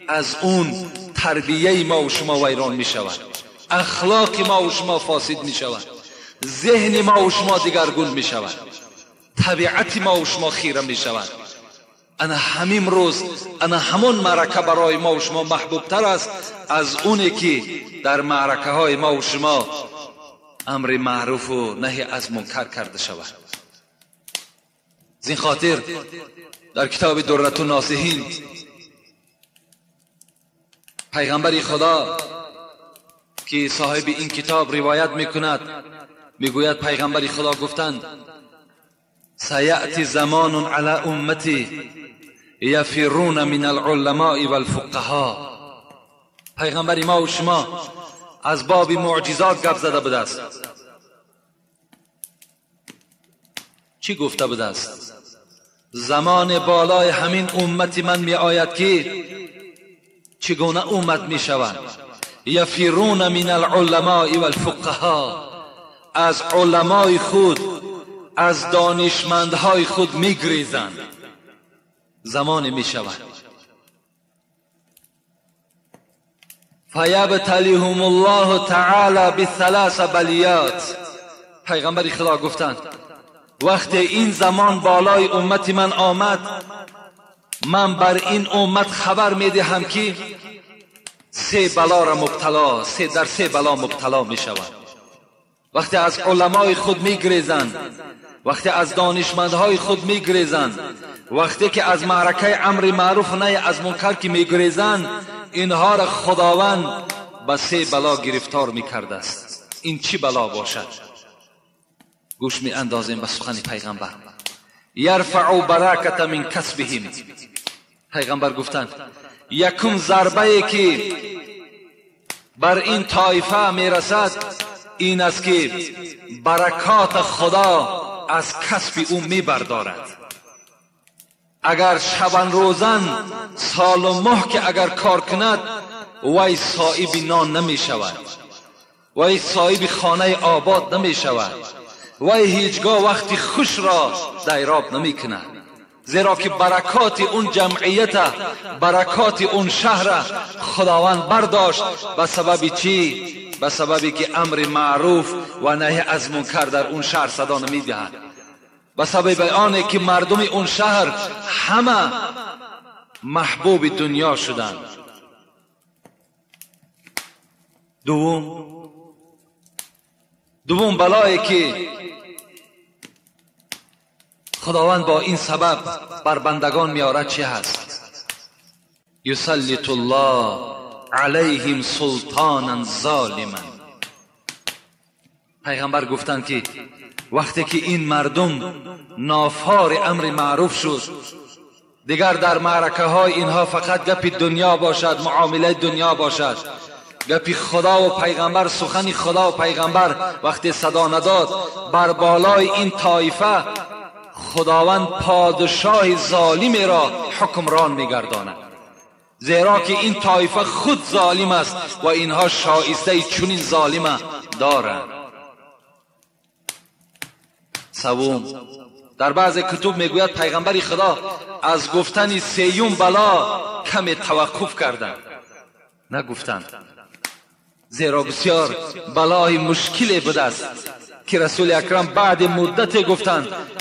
از اون تربیه ما و شما ویران می شود، اخلاق ما و شما فاسد می شود، ذهن ما و شما دیگرگون می شود، طبیعت ما و شما خیره می شود. انا همین روز انا همون معرکه برای ما و شما محبوب تر است از اونی که در معرکه های ما و شما امر معروف و نهی از منکر کرده شود. از این خاطر در کتاب درة الناصحین پیغمبر خدا که صاحب این کتاب روایت میکند میگوید پیغمبر خدا گفتند سیأتی زمان علی امتی یفرون من العلماء والفقهاء. پیغمبر ما و شما از باب معجزات گپ زده بوده است. چی گفته بوده است؟ زمان بالای همین امت من می آید که چگونه امت می شوند؟ یفرون من العلماء والفقهاء، از علمای خود، از دانشمندهای خود میگریزند. زمان می شود فیبتلیهم الله تعالی بثلاث بلیات. پیغمبر خدا گفتند وقتی این زمان بالای امت من آمد، من بر این امت خبر میدهم که سه بلا را مبتلا، در سه بلا مبتلا می شود. وقتی از علمای خود میگریزند، وقتی از دانشمندهای خود میگریزند، وقتی که از معرکه امر معروف و نهی از منکر که میگریزند، اینها را خداوند به سه بلا گرفتار میکرده است. این چی بلا باشد؟ گوش می اندازیم به سخن پیغمبر. یرفع برکت من کسبهم. پیغمبر گفتند یکم ضربه که بر این طایفه میرسد این است که برکات خدا از کسب او میبردارد. اگر شبان روزن سال و ماه که اگر کار کند، وی صاحب نان نمی شود، وی صاحب خانه آباد نمی شود، وی هیچگاه وقتی خوش را دیراب نمی کند، زیرا که برکات اون جمعیت، برکات اون شهر خداوند برداشت. به سبب چی؟ به سببی که امر معروف و نهی از منکر در اون شهر صدا نمی دهد، به سبب آنه که مردم اون شهر همه محبوب دنیا شدند. دوم بلایی که خداوند با این سبب بر بندگان میارد چه هست؟ یسلط الله علیهم سلطانا ظالما. پیغمبر گفتند که وقتی که این مردم نافار امر معروف شد، دیگر در معرکه های اینها فقط گپ دنیا باشد، معامله دنیا باشد، گپی خدا و پیغمبر، سخنی خدا و پیغمبر وقتی صدا نداد، بر بالای این طایفه خداوند پادشاه ظالمی را حکمران میگرداند، زیرا که این طایفه خود ظالم است و اینها شایسته چنین ظالم دارند. سوم، در بعض کتب میگوید پیغمبر خدا از گفتن سیوم بلا کم توقف کردند، نگفتند، زیرا بسیار بلای مشکل بوده است که رسول اکرم بعد مدت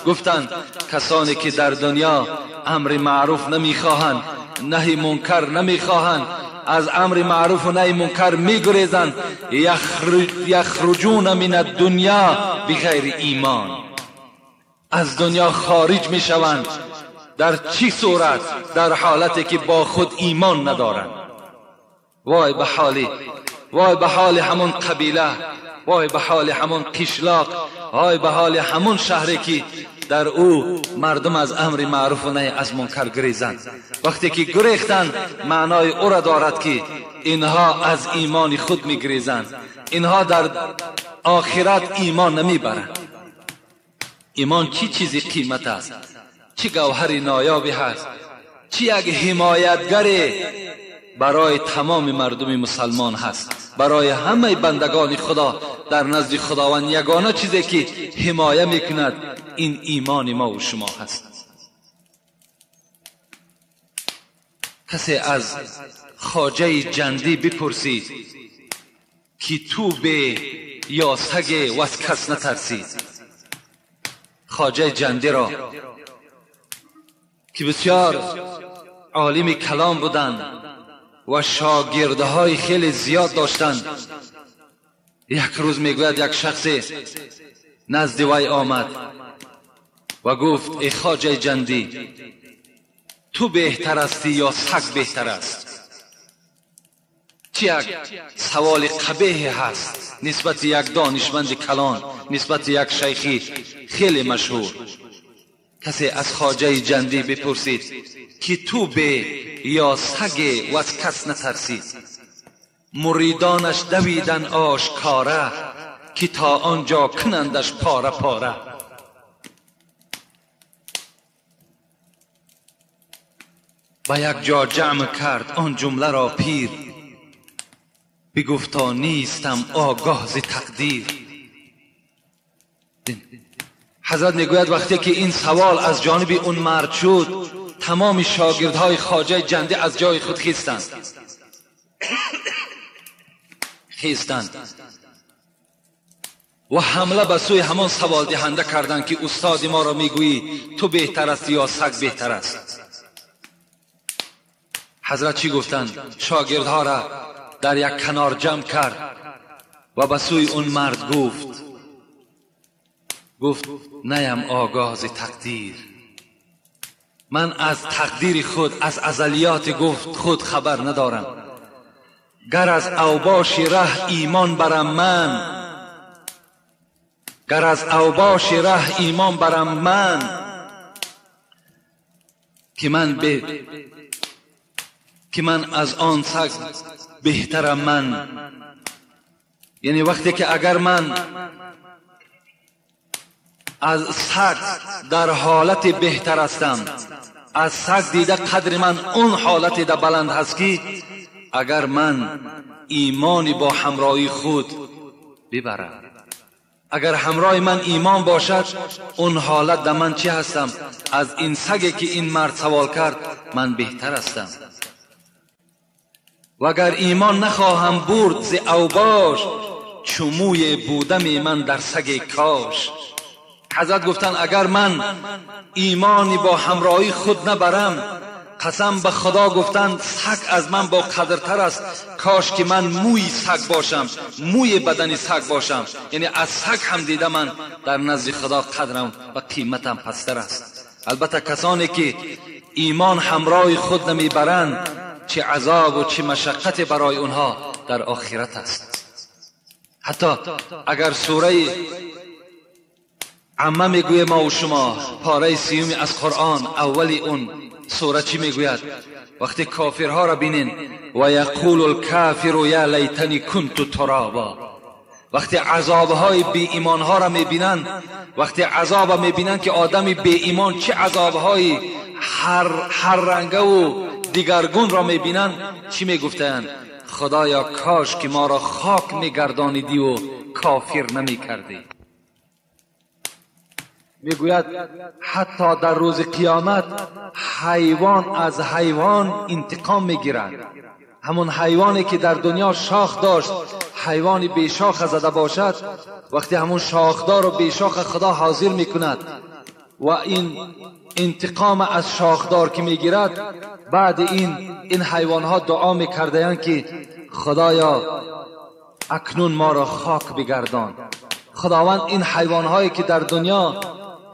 گفتند کسانی که در دنیا امر معروف نمیخواهند، نهی منکر نمیخواهند، از امر معروف و نهی منکر میگریزند، یخرجون من الدنیا بغیر ایمان، از دنیا خارج میشوند. در چی صورت؟ در حالتی که با خود ایمان ندارند. وای به حالی، وای به حال همون قبیله، وای به حال همون قشلاق، وای به حال همون شهری که در او مردم از امر معروف و نهی از منکر گریزند. وقتی که گریختند معنای او را دارد که اینها از ایمان خود میگریزند، اینها در آخرت ایمان نمیبرند. ایمان چی چیزی قیمت است، چی گوهر نایابی هست، چی یک حمایتگر برای تمام مردم مسلمان هست، برای همه بندگان خدا. در نزد خداوند یگانه چیزی که حمایه میکند این ایمان ما و شما هست. کسی از خواجه جندی بپرسید که تو به یا سگ و از کس نترسید. خواجه جندی را که بسیار عالم کلام بودند و شاگردهای خیلی زیاد داشتند، یک روز میگوید یک شخص نزد وی آمد و گفت ای خواجه جندی، تو بهتر استی یا سگ بهتر است؟ چی یک سوال قبیح هست نسبت یک دانشمند کلان، نسبت یک شیخی خیلی مشهور. کسی از خواجه جندی بپرسید که تو به یا سگ و از کس نترسید. مریدانش دویدن آشکاره که تا آنجا کنندش پاره پاره. و یک جا جمع کرد آن جمله را پیر، بگفتا نیستم آگاه ز تقدیر. حضرت میگوید وقتی که این سوال از جانب اون مرد شد، تمام شاگردهای خواجه جنده از جای خود خیستند و حمله به سوی همان سوال دهنده کردند که استاد ما را میگویی تو بهتر است یا سگ بهتر است؟ حضرت چی گفتند؟ شاگردها را در یک کنار جمع کرد و به سوی اون مرد گفت نیم آگاه ز تقدیر، من از تقدیر خود، از ازلیات گفت خود خبر ندارم. گر از اوباش ره ایمان برم من، گر از اوباش ره ایمان برم من، که من از آن سگ بهترم من. یعنی وقتی که اگر من از سگ در حالت بهتر هستم، از سگ دیده قدر من اون حالت ده بلند هست که اگر من ایمانی با همراهی خود ببرم، اگر همراه من ایمان باشد، اون حالت ده من چی هستم؟ از این سگی که این مرد سوال کرد من بهتر هستم. و اگر ایمان نخواهم برد ز اوباش، چو موی بودم من در سگ کاش. حضرت گفتن اگر من ایمانی با همراهی خود نبرم، قسم به خدا گفتند سگ از من با قدرتر است، کاش که من موی سگ باشم، موی بدن سگ باشم. یعنی از سگ هم دیده من در نزد خدا قدرم و قیمتم پستر است. البته کسانی که ایمان همراه خود نمیبرند چه عذاب و چه مشقت برای اونها در آخرت است. حتی اگر سوره عمه میگوید ما و شما پاره سیومی از قرآن اولی اون سوره چی میگوید؟ وقتی کافرها را بینین و یقول الکافر یا لیتنی کنت ترابا، وقتی عذابهای بی ایمانها را میبینن، وقتی عذاب میبینن که آدم بی ایمان چه عذابهای هر رنگه و دیگرگون را میبینن، چی میگفتن؟ خدایا کاش که ما را خاک میگردانیدی و کافر نمیکردی. میگوید حتی در روز قیامت حیوان از حیوان انتقام میگیرد. همون حیوانی که در دنیا شاخ داشت، حیوانی بی شاخ زده باشد، وقتی همون شاخدار و بی شاخ خدا حاضر میکند و این انتقام از شاخدار که میگیرد، بعد این حیوانها دعا میکردند که خدایا اکنون ما را خاک بگردان. خداوند این حیوانهایی که در دنیا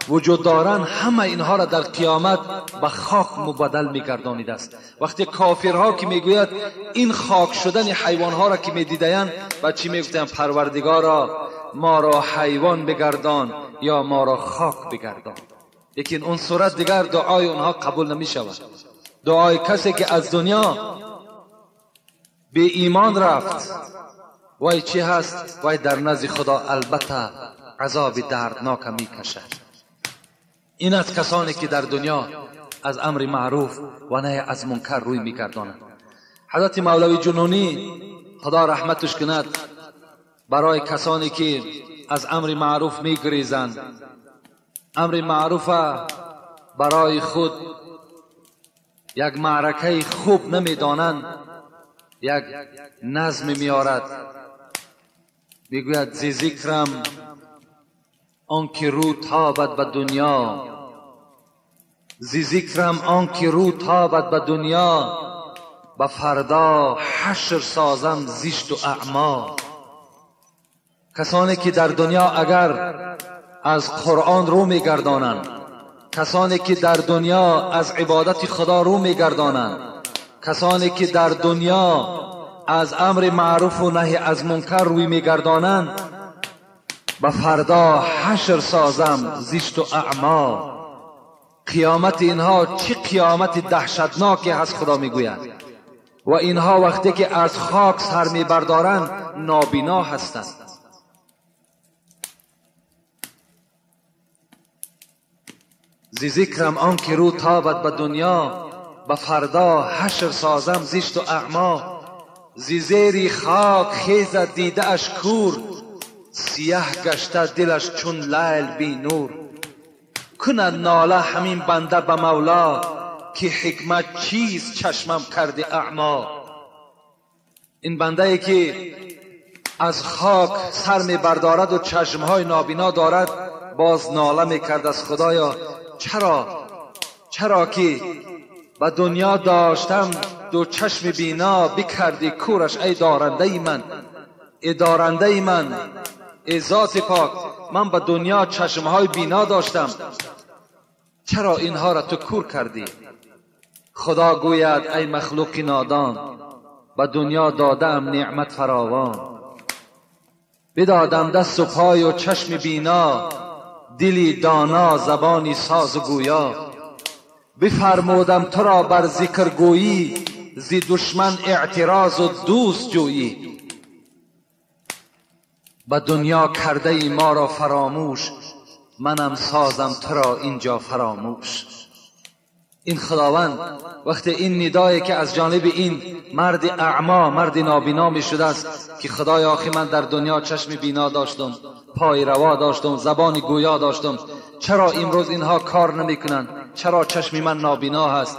وجود دارند همه اینها را در قیامت به خاک مبدل میگردانیده است. وقتی کافرها که میگوید این خاک شدن حیوانها را که میدیدند و چی میگفتند؟ پروردگارا ما را حیوان بگردان یا ما را خاک بگردان. لیکن اون صورت دیگر دعای اونها قبول نمی شود. دعای کسی که از دنیا به ایمان رفت وای چی هست؟ وای در نزد خدا البته عذاب دردناک میکشد. این از کسانی که در دنیا از امر معروف و نهی از منکر روی میگردانند. حضرت مولوی جنونی خدا رحمتش کند، برای کسانی که از امر معروف میگریزند، امر معروف برای خود یک معرکه خوب نمیدانند، یک نظم میارد. میگوید زی ذکرم آن که رو تابد به دنیا، زی ذکرم آن که رو تابد به دنیا، به فردا حشر سازم زشت و اعما. کسانی که در دنیا اگر از قرآن رو میگردانند، کسانی که در دنیا از عبادت خدا رو میگردانند، کسانی که در دنیا از امر معروف و نهی از منکر روی میگردانند، به فردا حشر سازم زشت و اعما. قیامت اینها چه قیامت دهشتناکی هست خدا میگوید. و اینها وقتی که از خاک سر میبردارند نابینا هستند. زی ذکرم آن که رو تابد به دنیا، به فردا حشر سازم زشت و اعما. زی زیری خاک خیزد دیده اش کور، سیه گشته دلش چون لیل بی نور. کند ناله همین بنده به مولا، که حکمت چیز چشمم کرده اعما. این بنده ای که از خاک سر می بردارد و چشمهای نابینا دارد، باز ناله می کرد از خدایا چرا که به دنیا داشتم دو چشم بینا، بکردی کورش ای دارنده من، ای دارنده من، ای ذات پاک، من به دنیا چشمهای بینا داشتم، چرا اینها را تو کور کردی؟ خدا گوید ای مخلوق نادان، به دنیا دادم نعمت فراوان، بدادم دست و پای و چشم بینا، دلی دانا زبانی ساز و گویا. بفرمودم تو را بر ذکر گویی، زی دشمن اعتراض و دوست جویی. به دنیا کرده ای ما را فراموش، منم سازم تو را اینجا فراموش. این خداوند وقتی این ندایی که از جانب این مرد اعما، مرد نابینا می شده است که خدای آخی من در دنیا چشم بینا داشتم، پای روا داشتم، زبان گویا داشتم، چرا امروز اینها کار نمی کنند؟ چرا چشم من نابینا هست؟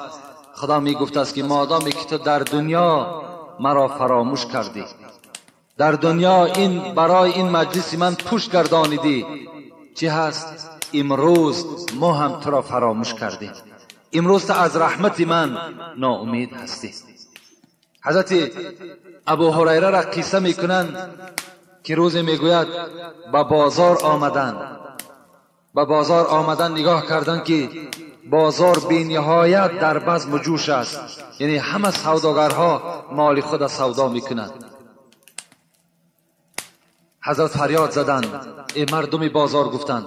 خدا می گفت است که مادامی که تو در دنیا مرا فراموش کردی، در دنیا این برای این مجلس من پشت گردانیدی، چی هست؟ امروز ما هم تو را فراموش کردیم. امروز تا از رحمت من ناامید هستی. حضرت ابو هریره را قصه میکنند که روز میگوید به بازار آمدن، به بازار آمدن نگاه کردن که بازار بی نهایت در بزم و جوش است، یعنی همه سوداگرها مال خود سودا میکنند. حضرت فریاد زدند ای مردم بازار، گفتند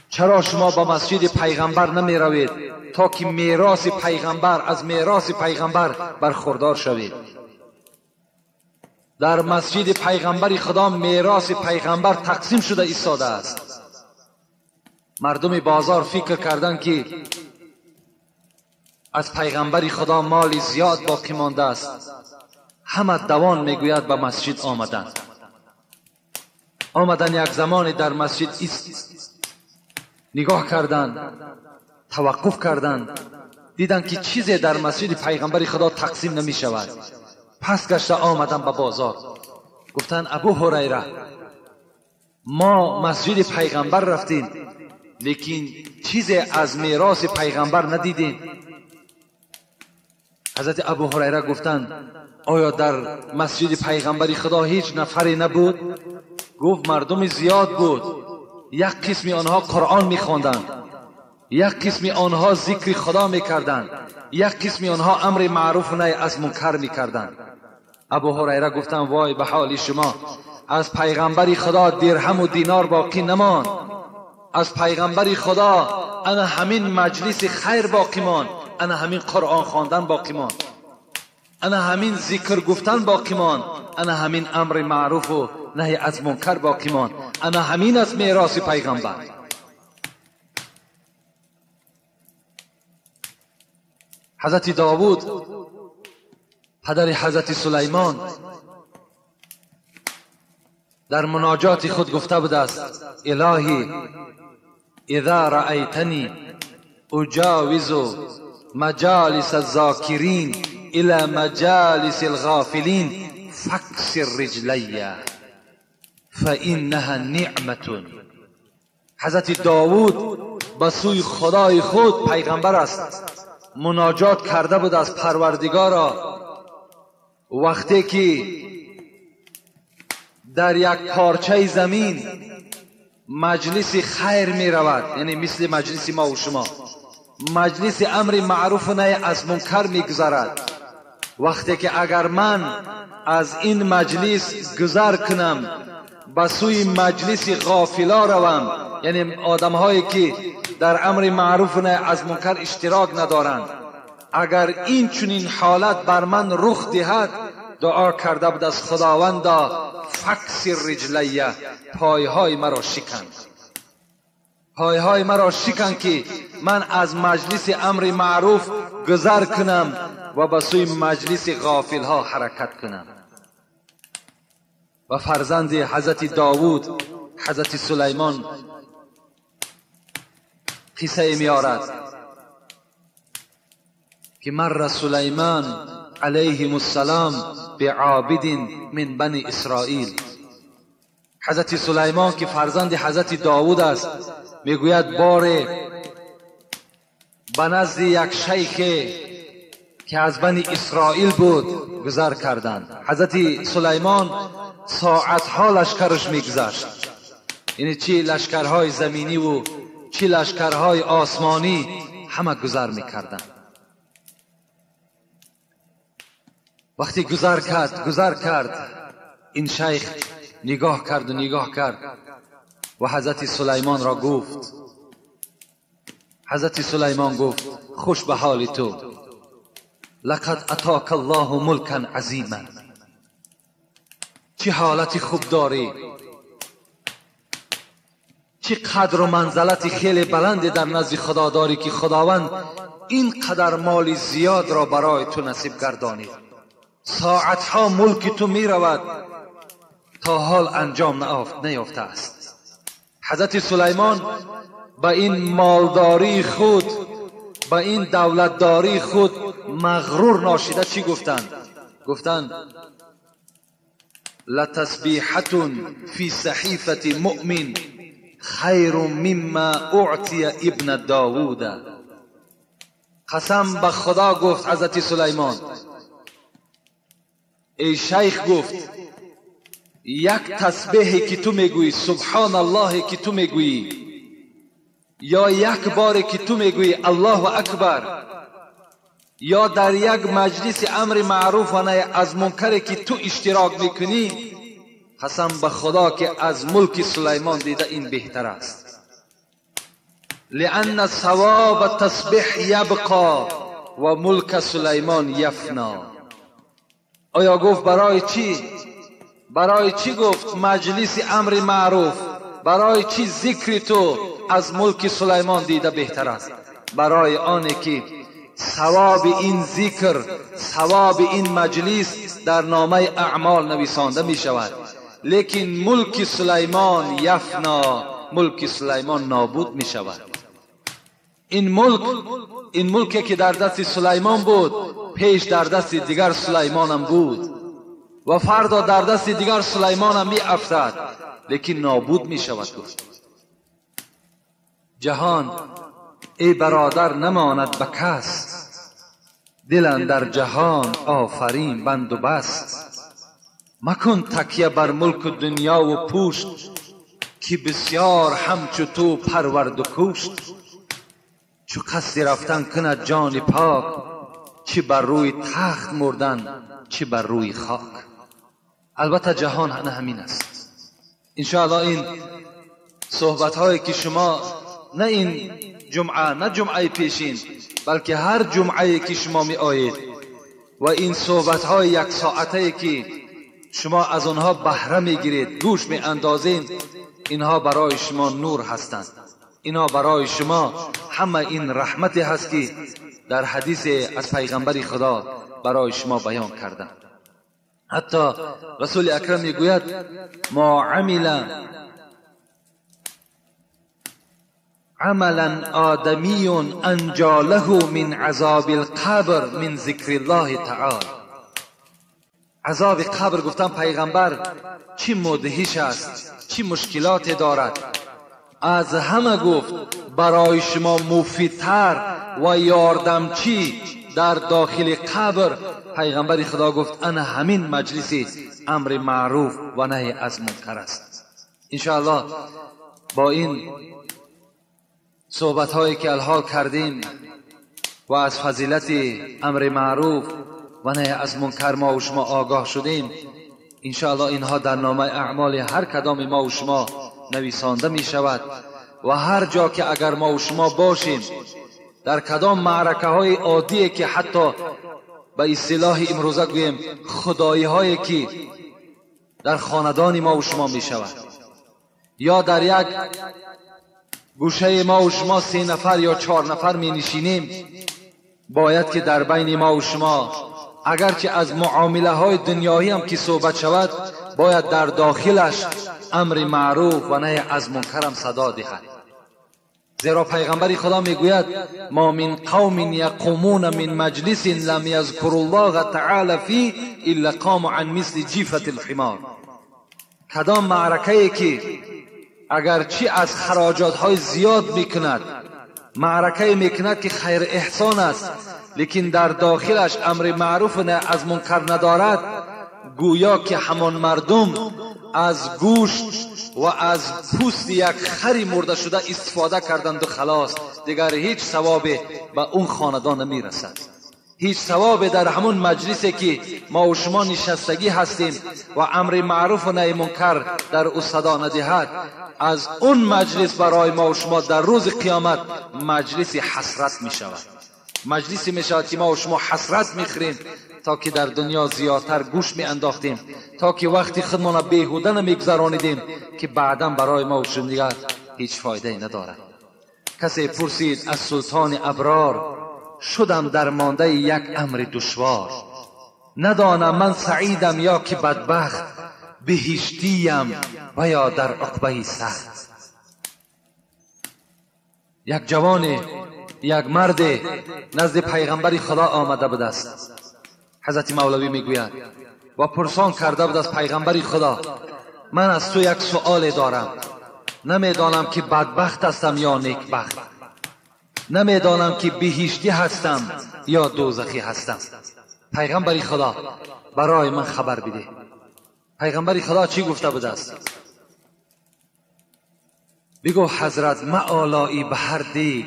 چرا شما به مسجد پیغمبر نمی روید تا که میراث پیغمبر، از میراث پیغمبر برخوردار شوید؟ در مسجد پیغمبر خدا میراث پیغمبر تقسیم شده ایستاده است. مردم بازار فکر کردند که از پیغمبر خدا مال زیاد باقی مانده است. همه دوان میگوید به مسجد آمدند. آمدن یک زمان در مسجد ایست، نگاه کردند، توقف کردند، دیدند که چیزی در مسجد پیغمبر خدا تقسیم نمی شود. پس گشته آمدن به بازار، گفتند ابو هریره ما مسجد پیغمبر رفتیم لیکن چیزی از میراث پیغمبر ندیدیم. حضرت ابو هریره گفتند آیا در مسجد پیغمبر خدا هیچ نفری نبود؟ گفت مردم زیاد بود، یک قسمی آنها قرآن میخواندند، یک قسمی آنها ذکر خدا میکردند، یک قسمی آنها امر معروف و نهی از منکر میکردند. ابو هریره گفتند وای به حال شما، از پیغمبر خدا درهم و دینار باقی نماند، از پیغمبر خدا انا همین مجلس خیر باقی ماند، انا همین قرآن خواندن باقی ماند، انا همین ذکر گفتن باقی ماند، انا همین امر معروف و نهی از منکر باقی ماند، انا همین از میراث پیغمبر. حضرت داوود پدر حضرت سلیمان در مناجات خود گفته بود است الهی اذا رأیتنی اجاوز مجالس الذاکرین الى مجالس الغافلین فاکسر رجلی فانها نعمة. حضرت داوود به سوی خدای خود پیغمبر است، مناجات کرده بود از پروردگارا. وقتی که در یک پارچه زمین مجلس خیر می رود، یعنی مثل مجلس ما و شما، مجلس امر معروف و نهی از منکر می گذرد، وقتی که اگر من از این مجلس گذر کنم به سوی مجلس غافلا روم، یعنی آدم هایی که در امر معروف و نهی از منکر اشتراک ندارند، اگر این چنین حالت بر من رخ دهد، دعا کرده بود از خداوندا فکسر رجلیه، پایهای مرا شکن، پایهای مرا شکن که من از مجلس امر معروف گذر کنم و به سوی مجلس غافل ها حرکت کنم. و فرزند حضرت داوود حضرت سلیمان قصه میارد که مر سلیمان علیهم السلام بعابد من بنی اسرائیل. حضرت سلیمان که فرزند حضرت داوود است میگوید باره به نزد یک شیخ که از بنی اسرائیل بود گذر کردند. حضرت سلیمان ساعتها لشکرش میگذشت، یعنی چی لشکرهای زمینی و چی لشکرهای آسمانی همه گذر میکردند. وقتی گذر کرد این شیخ نگاه کرد و نگاه کرد و حضرت سلیمان را گفت، حضرت سلیمان گفت خوش به حال تو، لقد اتاک الله ملکا عظیما، چه حالت خوب داری، چه قدر و منزلت خیلی بلند در نزد خدا داری که خداوند این قدر مال زیاد را برای تو نصیب گردانید. ساعتها ملک تو می رود تا حال انجام نیافته است. حضرت سلیمان به این مالداری خود، به این دولتداری خود مغرور ناشیده چی گفتند؟ گفتند لتسبیحة فی صحیفة مؤمن خیر مما اعطی ابن داوود. قسم به خدا گفت حضرت سلیمان، ای شیخ گفت یک تسبیحی که تو میگویی، سبحان الله که تو میگویی، یا یک بار که تو میگویی الله اکبر، یا در یک مجلس امر معروف و نهی از منکر که تو اشتراک میکنی، قسم به خدا که از ملک سلیمان دیده این بهتر است. لأن ثواب تسبیح یبقا و ملک سلیمان یفنا. آیا گفت برای چی؟ برای چی گفت مجلس امر معروف؟ برای چی ذکر تو از ملک سلیمان دیده بهتر است؟ برای آنه که ثواب این ذکر، ثواب این مجلس در نامه اعمال نویسانده می شود، لیکن ملک سلیمان یفنا، ملک سلیمان نابود می شود. این ملک، این ملکی که در دست سلیمان بود، پیش در دست دیگر سلیمانم بود و فردا در دست دیگر سلیمانم می افتد، لیکن نابود می شود. گفت جهان ای برادر نماند به کس، دل اندر جهان آفرین بند و بست. مکن تکیه بر ملک و دنیا و پوشت، که بسیار همچو تو پرورد و کوشت. چو قصد رفتن کند جان پاک، چه بر روی تخت مردن چه بر روی خاک. البته جهان نه همین است. انشاءالله این صحبت هایی که شما نه این جمعه نه جمعه پیشین، بلکه هر جمعه که شما می آیید و این صحبت های یک ساعته که شما از آنها بهره می گیرید، گوش می اندازین، اینها برای شما نور هستند. اینها برای شما همه این رحمتی هست که در حدیث از پیغمبر خدا برای شما بیان کردن. حتی رسول اکرم میگوید ما عمل عملا آدمی انجا له من عذاب القبر من ذکر الله تعالی. عذاب قبر گفتن پیغمبر چی مدهش است، چی مشکلات دارد. از همه گفت برای شما مفیدتر و یاردمچی در داخل قبر، پیغمبر خدا گفت انا همین مجلس امر معروف و نهی از منکر است. انشاءالله با این صحبت هایی که الحال کردیم و از فضیلت امر معروف و نهی از منکر ما و شما آگاه شدیم، انشاءالله اینها در نامه اعمال هر کدام ما و شما نویسانده می شود و هر جا که اگر ما و شما باشیم، در کدام معرکه های عادی که حتی به اصطلاح امروزه گوییم خدایی هایی که در خاندان ما و شما می شود، یا در یک گوشه ما و شما 3 نفر یا 4 نفر می نشینیم، باید که در بین ما و شما اگرچه از معامله های دنیایی هم که صحبت شود، باید در داخلش امر معروف و نهی از منکر هم صدا دهد. زیرا پیغمبر خدا میگوید ما من قوم یقومون من مجلس لم یذکروا الله تعالی فی الا قاموا عن مثل جیفة الحمار. کدام معرکه که اگرچه از خراجات های زیاد میکند، معرکه میکند که خیر احسان است، لیکن در داخلش امر معروف نه از منکر ندارد، گویا که همان مردم از گوشت و از پوست یک خری مرده شده استفاده کردند و خلاص، دیگر هیچ ثوابی به اون خاندان نمیرسد. هیچ ثواب در همون مجلسی که ما و شما نشستگی هستیم و امر معروف و نهی منکر در او صدا ندهد، از اون مجلس برای ما و شما در روز قیامت مجلس حسرت می شود. مجلسی می شود که ما و شما حسرت می خوریم تا که در دنیا زیادتر گوش می انداختیم، تا که وقتی خودمان بیهوده نمیگذرانیدیم که بعدا برای ما و شما دیگر هیچ فایده ای ندارد. کسی پرسید از سلطان ابرار، شدم در مانده یک امر دشوار، ندانم من سعیدم یا که بدبخت، بهشتیم و یا در عقبه سخت. یک جوان، یک مرد نزد پیغمبر خدا آمده بود است. حضرت مولوی میگوید و پرسان کرده بود از پیغمبر خدا، من از تو یک سؤال دارم، نمیدانم که بدبخت هستم یا نیکبخت. نمیدانم که بهشتی هستم یا دوزخی هستم. پیغمبر خدا برای من خبر بده. پیغمبر خدا چی گفته بوده است؟ بگو حضرت معالایی به هر دیگ،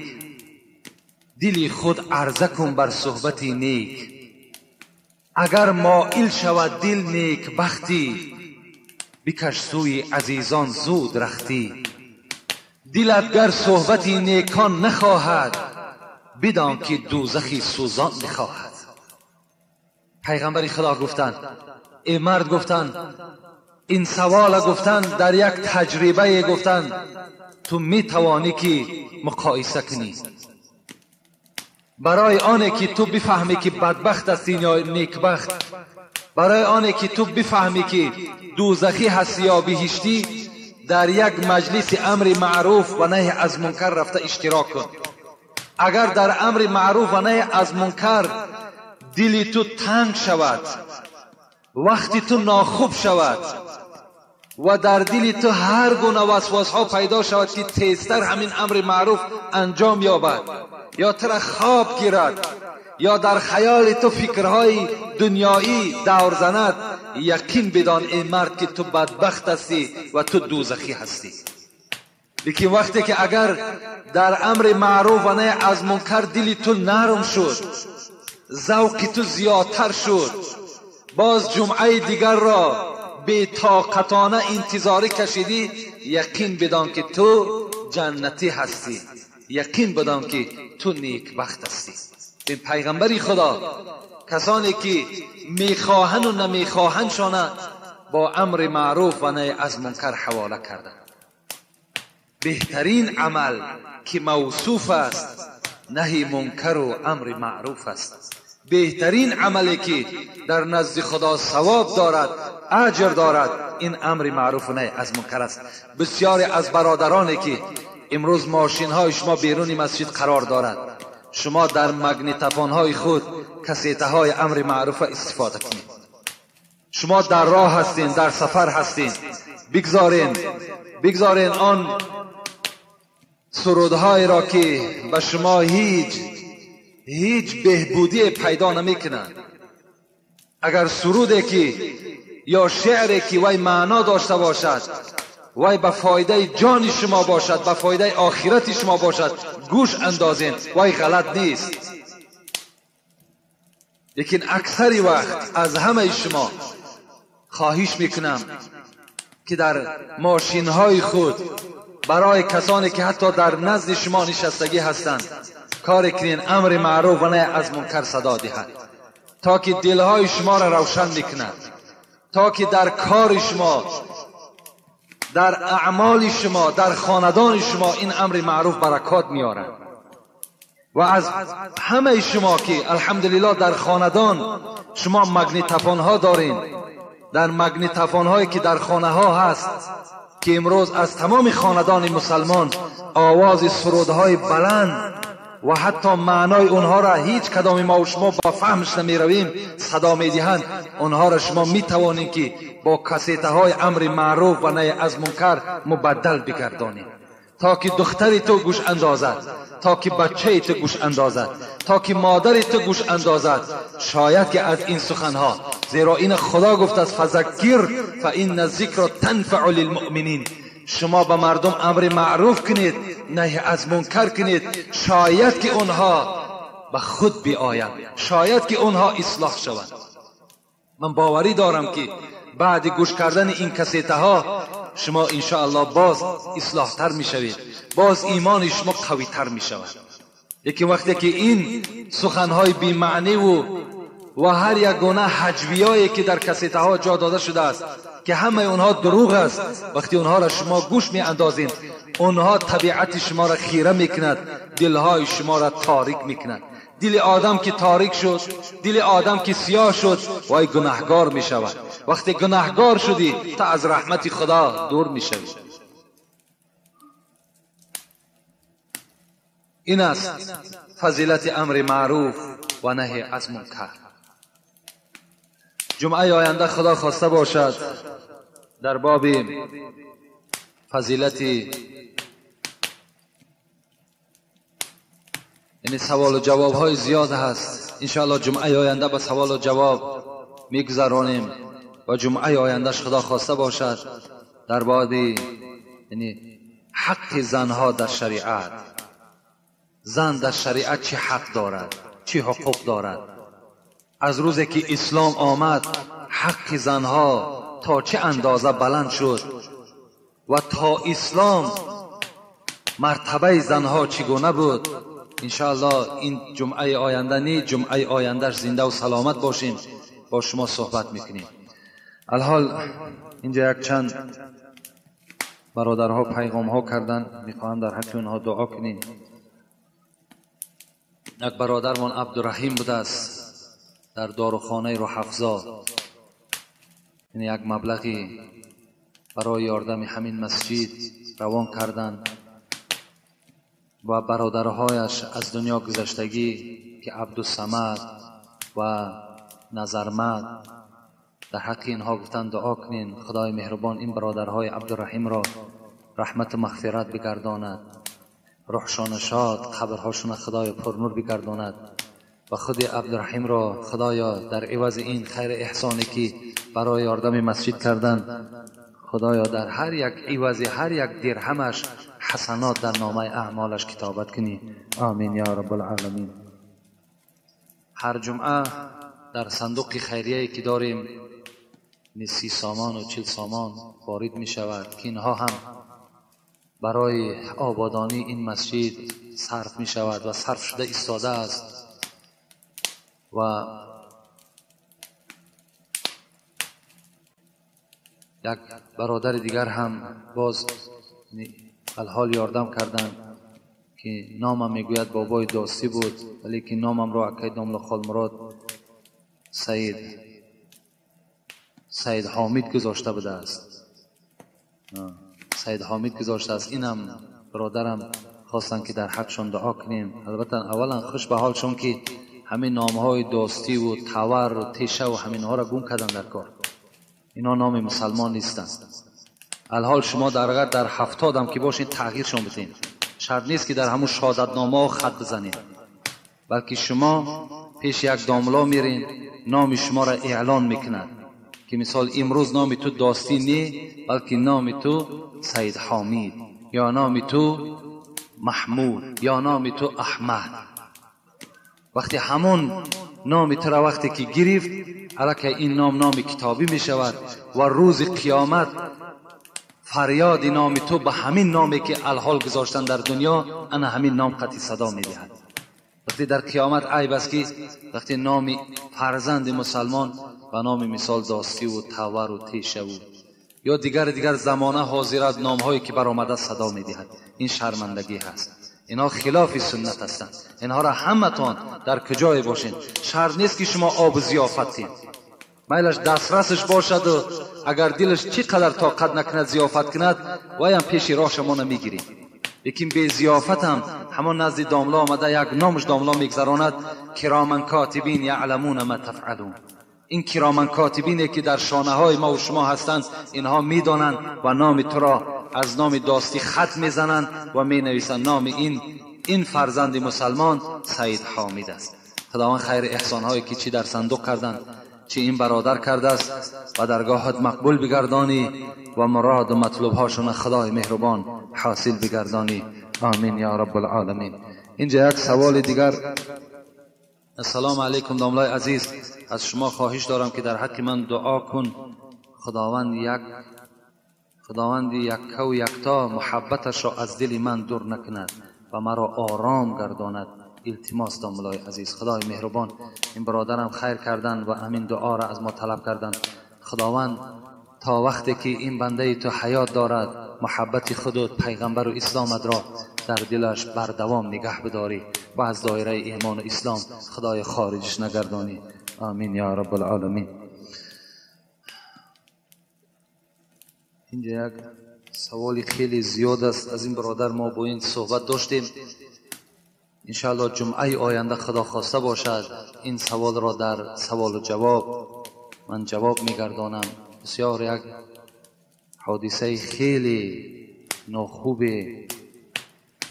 دلی خود عرضه کن بر صحبت نیک. اگر مائل شود دل نیک بختی، بکش سوی عزیزان زود رختی. دلت گر صحبت نیکان نخواهد، بدان که دوزخی سوزان نخواهد. پیغمبر خدا گفتند، ای مرد گفتند، این سوال گفتند در یک تجربه گفتند تو می توانی که مقایسه کنی، برای آنه که تو بفهمی که بدبخت هستی یا نیکبخت، برای آنه که تو بفهمی که دوزخی هستی یا بهشتی، در یک مجلس امر معروف و نهی از منکر رفته اشتراک کن. اگر در امر معروف و نهی از منکر دل تو تنگ شود، وقتی تو ناخوب شود و در دل تو هر گونه وسواس ها پیدا شود که تیزتر همین امر معروف انجام یابد، یا تو را خواب گیرد، یا در خیال تو فکرهای دنیایی دور زند، یقین بدان ای مرد که تو بدبخت هستی و تو دوزخی هستی. لیکن وقتی که اگر در امر معروف و نهی از منکر دل تو نرم شد، ذوق تو زیادتر شد، باز جمعه دیگر را بی طاقتانه انتظاری کشیدی، یقین بدان که تو جنتی هستی، یقین بدان که تو نیکبخت هستی. این پیغمبری خدا کسانی که میخواهند و نمیخواهند شانه با امر معروف و نهی از منکر حواله کردند. بهترین عمل که موصوف است نهی منکر و امر معروف است. بهترین عملی که در نزد خدا ثواب دارد، اجر دارد، این امر معروف و نهی از منکر است. بسیاری از برادرانی که امروز ماشین های شما بیرون مسجد قرار دارد، شما در مگنیتفون های خود کسیته های امر معروف استفاده کنید. شما در راه هستین، در سفر هستین، بگذارین آن سرودهای را که به شما هیچ بهبودی پیدا نمیکنند. اگر سرودی که یا شعری که وی معنا داشته باشد، وی به فایده جان شما باشد، به فایده آخرت شما باشد، گوش اندازین، وی غلط نیست. لیکن اکثر وقت از همه شما خواهش میکنم که در ماشین های خود برای کسانی که حتی در نزد شما نشستگی هستند کار کنین، امر معروف و نهی از منکر صدا دهد، تا که دلهای شما را روشن میکند، تا که در کار شما، در اعمال شما، در خاندان شما این امر معروف برکات میارد. و از همه شما که الحمدلله در خاندان شما مگنیتفون ها دارین، در مگنیتفون هایی که در خانه ها هست که امروز از تمام خاندان مسلمان آواز سرودهای بلند و حتی معنای اونها را هیچ کدام ما و شما با فهمش نمی رویم صدا می دهند، اونها را شما می توانید که با کسیته های امر معروف و نهی از منکر مبدل بگردانید، تا که دختری تو گوش اندازد، تا که بچه تو گوش اندازد، تا که مادر تو گوش اندازد. شاید که از این سخنها، زیرا این خدا گفت است فذکر فان الذکر تنفع للمؤمنین، شما به مردم امر معروف کنید، نهی از منکر کنید، شاید که اونها به خود بیایند، شاید که اونها اصلاح شوند. من باوری دارم که بعد گوش کردن این کسیته ها شما انشاءالله باز اصلاح تر می شوید، باز ایمان شما قوی تر می شود. لیکن وقتی که این سخنهای بی معنی و هر یک گونه حجویایی که در کسیته ها جا داده شده است که همه اونها دروغ است، وقتی اونها را شما گوش می اندازید، اونها طبیعت شما را خیره می کند، دلهای شما را تاریک می کند. دل آدم که تاریک شد، دل آدم که سیاه شد، وای گناهگار می شود. وقتی گناهگار شدی تا از رحمت خدا دور می شوی. این است فضیلت امر معروف و نهی از منکر. جمعه آینده خدا خواسته باشد در باب فضیلت یعنی سوال و جواب های زیاد هست. انشاءالله جمعه آینده به سوال و جواب میگذرانیم و جمعه آیندهش خدا خواسته باشد در باب یعنی حق زنها در شریعت، زن در شریعت چه حق دارد، چه حقوق دارد. از روزی که اسلام آمد حق زنها تا چه اندازه بلند شد و تا اسلام مرتبه زنها چگونه بود. انشاءالله این جمعه آینده نی، جمعه آیندهش زنده و سلامت باشیم با شما صحبت میکنیم. الحال اینجا یک چند برادرها پیغام ها کردن، میخواهم در حق اونها دعا کنیم. یک برادرمان عبدالرحیم بوده است در داروخانه روحفزا، یعنی یک مبلغی برای یاردم همین مسجد روان کردند و برادرهایش از دنیا گذشتگی که عبدالصمد و نظرمد، در حق اینها گفتن دعا کنین خدای مهربان این برادرهای عبدالرحیم را رحمت و مغفرت بگرداند، روحشان شاد، قبرهاشون خدای پرنور بگرداند و خود عبدالرحیم را خدایا در عوض این خیر احسانی که برای یاردم مسجد کردن، خدایا در هر یک عوض هر یک درهمش حسنات در نامه اعمالش کتابت کنی. آمین یا رب العالمین. هر جمعه در صندوق خیریه که داریم 30 سامان و 40 سامان وارد می شود که اینها هم برای آبادانی این مسجد صرف می شود و صرف شده ایستاده است و یک برادر دیگر هم باز الحال یاردم کردن که نامم میگوید بابای داستی بود، ولی که نامم را اکای داملا خالمراد سید حامد گذاشته بوده است. سید حامد گذاشته است. اینم برادرم خواستن که در حقشان دعا کنیم. البته اولا خوش به حالشون که همین نامهای داستی و تور و تیشه و همینها را گم کردن در کار. اینا نام مسلمان نیستند. الحال شما در در 70 هم که باشین تغییرشون بدین. شرط نیست که در همون شهادتنامه خط بزنید، بلکه شما پیش یک داملا میرین، نام شما را اعلان میکند که مثال امروز نام تو داستی نی، بلکه نام تو سید حامد یا نام تو محمود یا نام تو احمد. وقتی همون نام تو را وقتی که گرفت، الکه این نام نام کتابی می شود و روز قیامت فریاد نام تو به همین نامی که الحال گذاشتن در دنیا، انا همین نام قطعی صدا می دهد. وقتی در قیامت عیب است که وقتی نام فرزند مسلمان به نام مثال داستی و تور و تیشه و یا دیگر زمانه حاضرت نامهایی که برآمده صدا می دهد، این شرمندگی هست. اینا خلاف سنت هستند. اینها را همتان در کجای باشین، شرط نیست که شما آب ضیافت تین، میلش دسترسش باشد و اگر دلش چی قدر طاقت نکند ضیافت کند، وای هم پیش راه شما نمیگیریم. لیکن به ضیافت هم همان نزد داملا آمده یک نامش داملا میگذراند، کرامن کاتبین یعلمون ما تفعلون. این کرامن کاتبینی که در شانه های ما و شما هستند، اینها میدانند و نام تو را از نام داستی خط میزنند و می نویسند نام این فرزند مسلمان سید حامد است. خداوند خیر احسان هایی که چی در صندوق کردند، چی این برادر کرده است و درگاهت مقبول بگردانی و مراد و مطلوب هاشون خدای مهربان حاصل بگردانی. آمین یا رب العالمین. اینجا یک سوال دیگر. السلام علیکم داملای عزیز، از شما خواهش دارم که در حق من دعا کن خداوند یکه و یکتا محبتش را از دل من دور نکند و مرا آرام گرداند. التماس داملای عزیز، خدای مهربان این برادرم خیر کردن و همین دعا را از ما طلب کردن. خداوند تا وقتی که این بنده تو حیات دارد محبت خود و پیغمبر و اسلامت را در دلش بردوام نگه بداری و از دایره ایمان و اسلام خدای خارجش نگردانی. آمین یا رب العالمین. اینجا یک سوال خیلی زیاد است از این برادر، ما با این صحبت داشتیم. انشاءالله جمعه آینده خدا خواسته باشد این سوال را در سوال و جواب من جواب میگردانم. بسیار یک حادثه خیلی ناخوب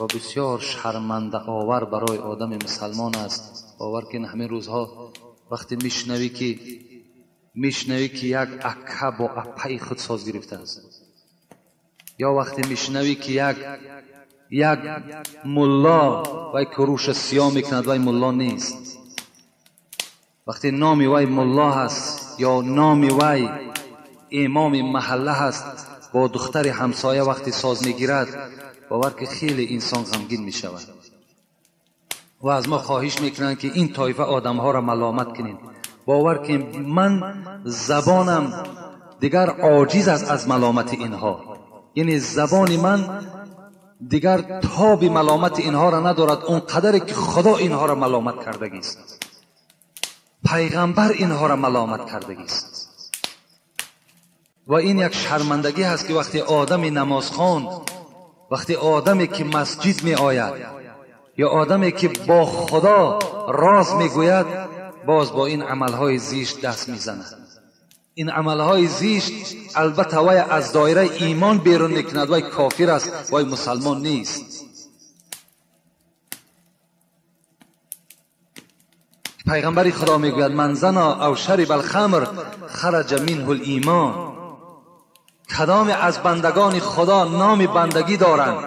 و بسیار شرمنده آور برای آدم مسلمان است. باور کن همین روزها وقتی میشنوی که یک اکه با اپای خود ساز گرفته است، یا وقتی میشنوی که یک ملا وای کروش سیاه میکند، وای ملا نیست. وقتی نامی وای ملا هست یا نامی وای امام محله هست، با دختر همسایه وقتی ساز میگیرد، باور که خیلی انسان غمگین میشود. و از ما خواهش میکنند که این طایفه آدمها را ملامت کنیم. باور که من زبانم دیگر عاجز است از ملامت اینها، یعنی زبان من دیگر تاب ملامت اینها را ندارد، اون قدری که خدا اینها را ملامت کردگی است، پیغمبر اینها را ملامت کردگی است. و این یک شرمندگی هست که وقتی آدم نمازخوان، وقتی آدمی که مسجد می آید یا آدمی که با خدا راز می گوید، باز با این عملهای زشت دست می زند. این عملهای زشت البته وی از دایره ایمان بیرون میکند، وی کافر است، وی مسلمان نیست. پیغمبر خدا میگوید من زنا او شرب الخمر خرج منه الایمان. کدام از بندگان خدا نام بندگی دارند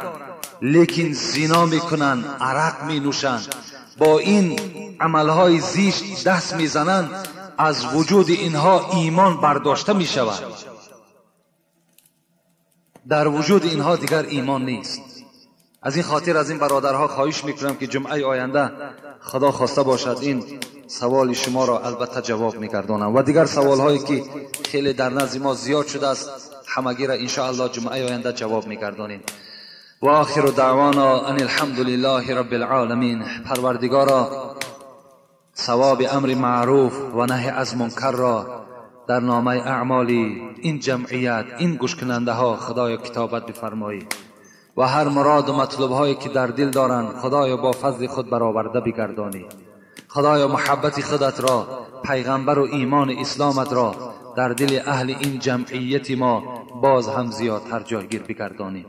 لیکن زنا میکنند، عرق مینوشند، با این عملهای زشت دست میزنند، از وجود اینها ایمان برداشته می شود. در وجود اینها دیگر ایمان نیست. از این خاطر از این برادرها خواهش میکنم که جمعه آینده خدا خواسته باشد این سوال شما را البته جواب میگردانم و دیگر سوال هایی که خیلی در نزد ما زیاد شده است همگی را انشاءالله جمعه آینده جواب میگردانیم. و آخر دعوانا ان الحمد لله رب العالمین. پروردگارا ثواب امر معروف و نهی از منکر را در نامه اعمالی این جمعیت، این گوش کننده ها خدایا کتابت بفرمایی و هر مراد و مطلب هایی که در دل دارند خدایا با فضل خود برآورده بگردانی. خدایا محبت خودت را، پیغمبر و ایمان اسلامت را در دل اهل این جمعیت ما باز هم زیادتر جایگیر بگردانی.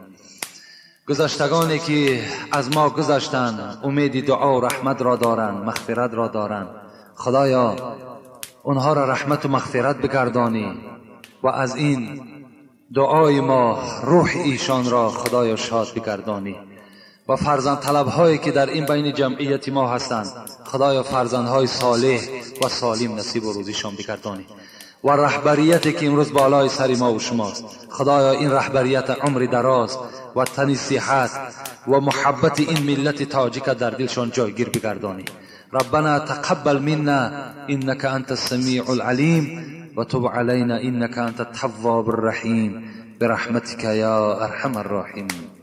گذشتگانی که از ما گذشتند امید دعا و رحمت را دارند، مغفرت را دارند، خدایا اونها را رحمت و مغفرت بگردانی و از این دعای ما روح ایشان را خدایا شاد بگردانی. و فرزند طلب هایی که در این بین جمعیت ما هستند خدایا فرزندهای صالح و سالم نصیب و روزیشان بگردانی. و رهبریتی که امروز بالای سر ما و شماست خدایا این رهبریت عمر دراز و تن صحت و محبت این ملت تاجیک در دلشان جایگیر بگردانی. ربنا تقبل منا انك انت السميع العليم وتب علينا انك انت التواب الرحيم برحمتك يا ارحم الراحمين.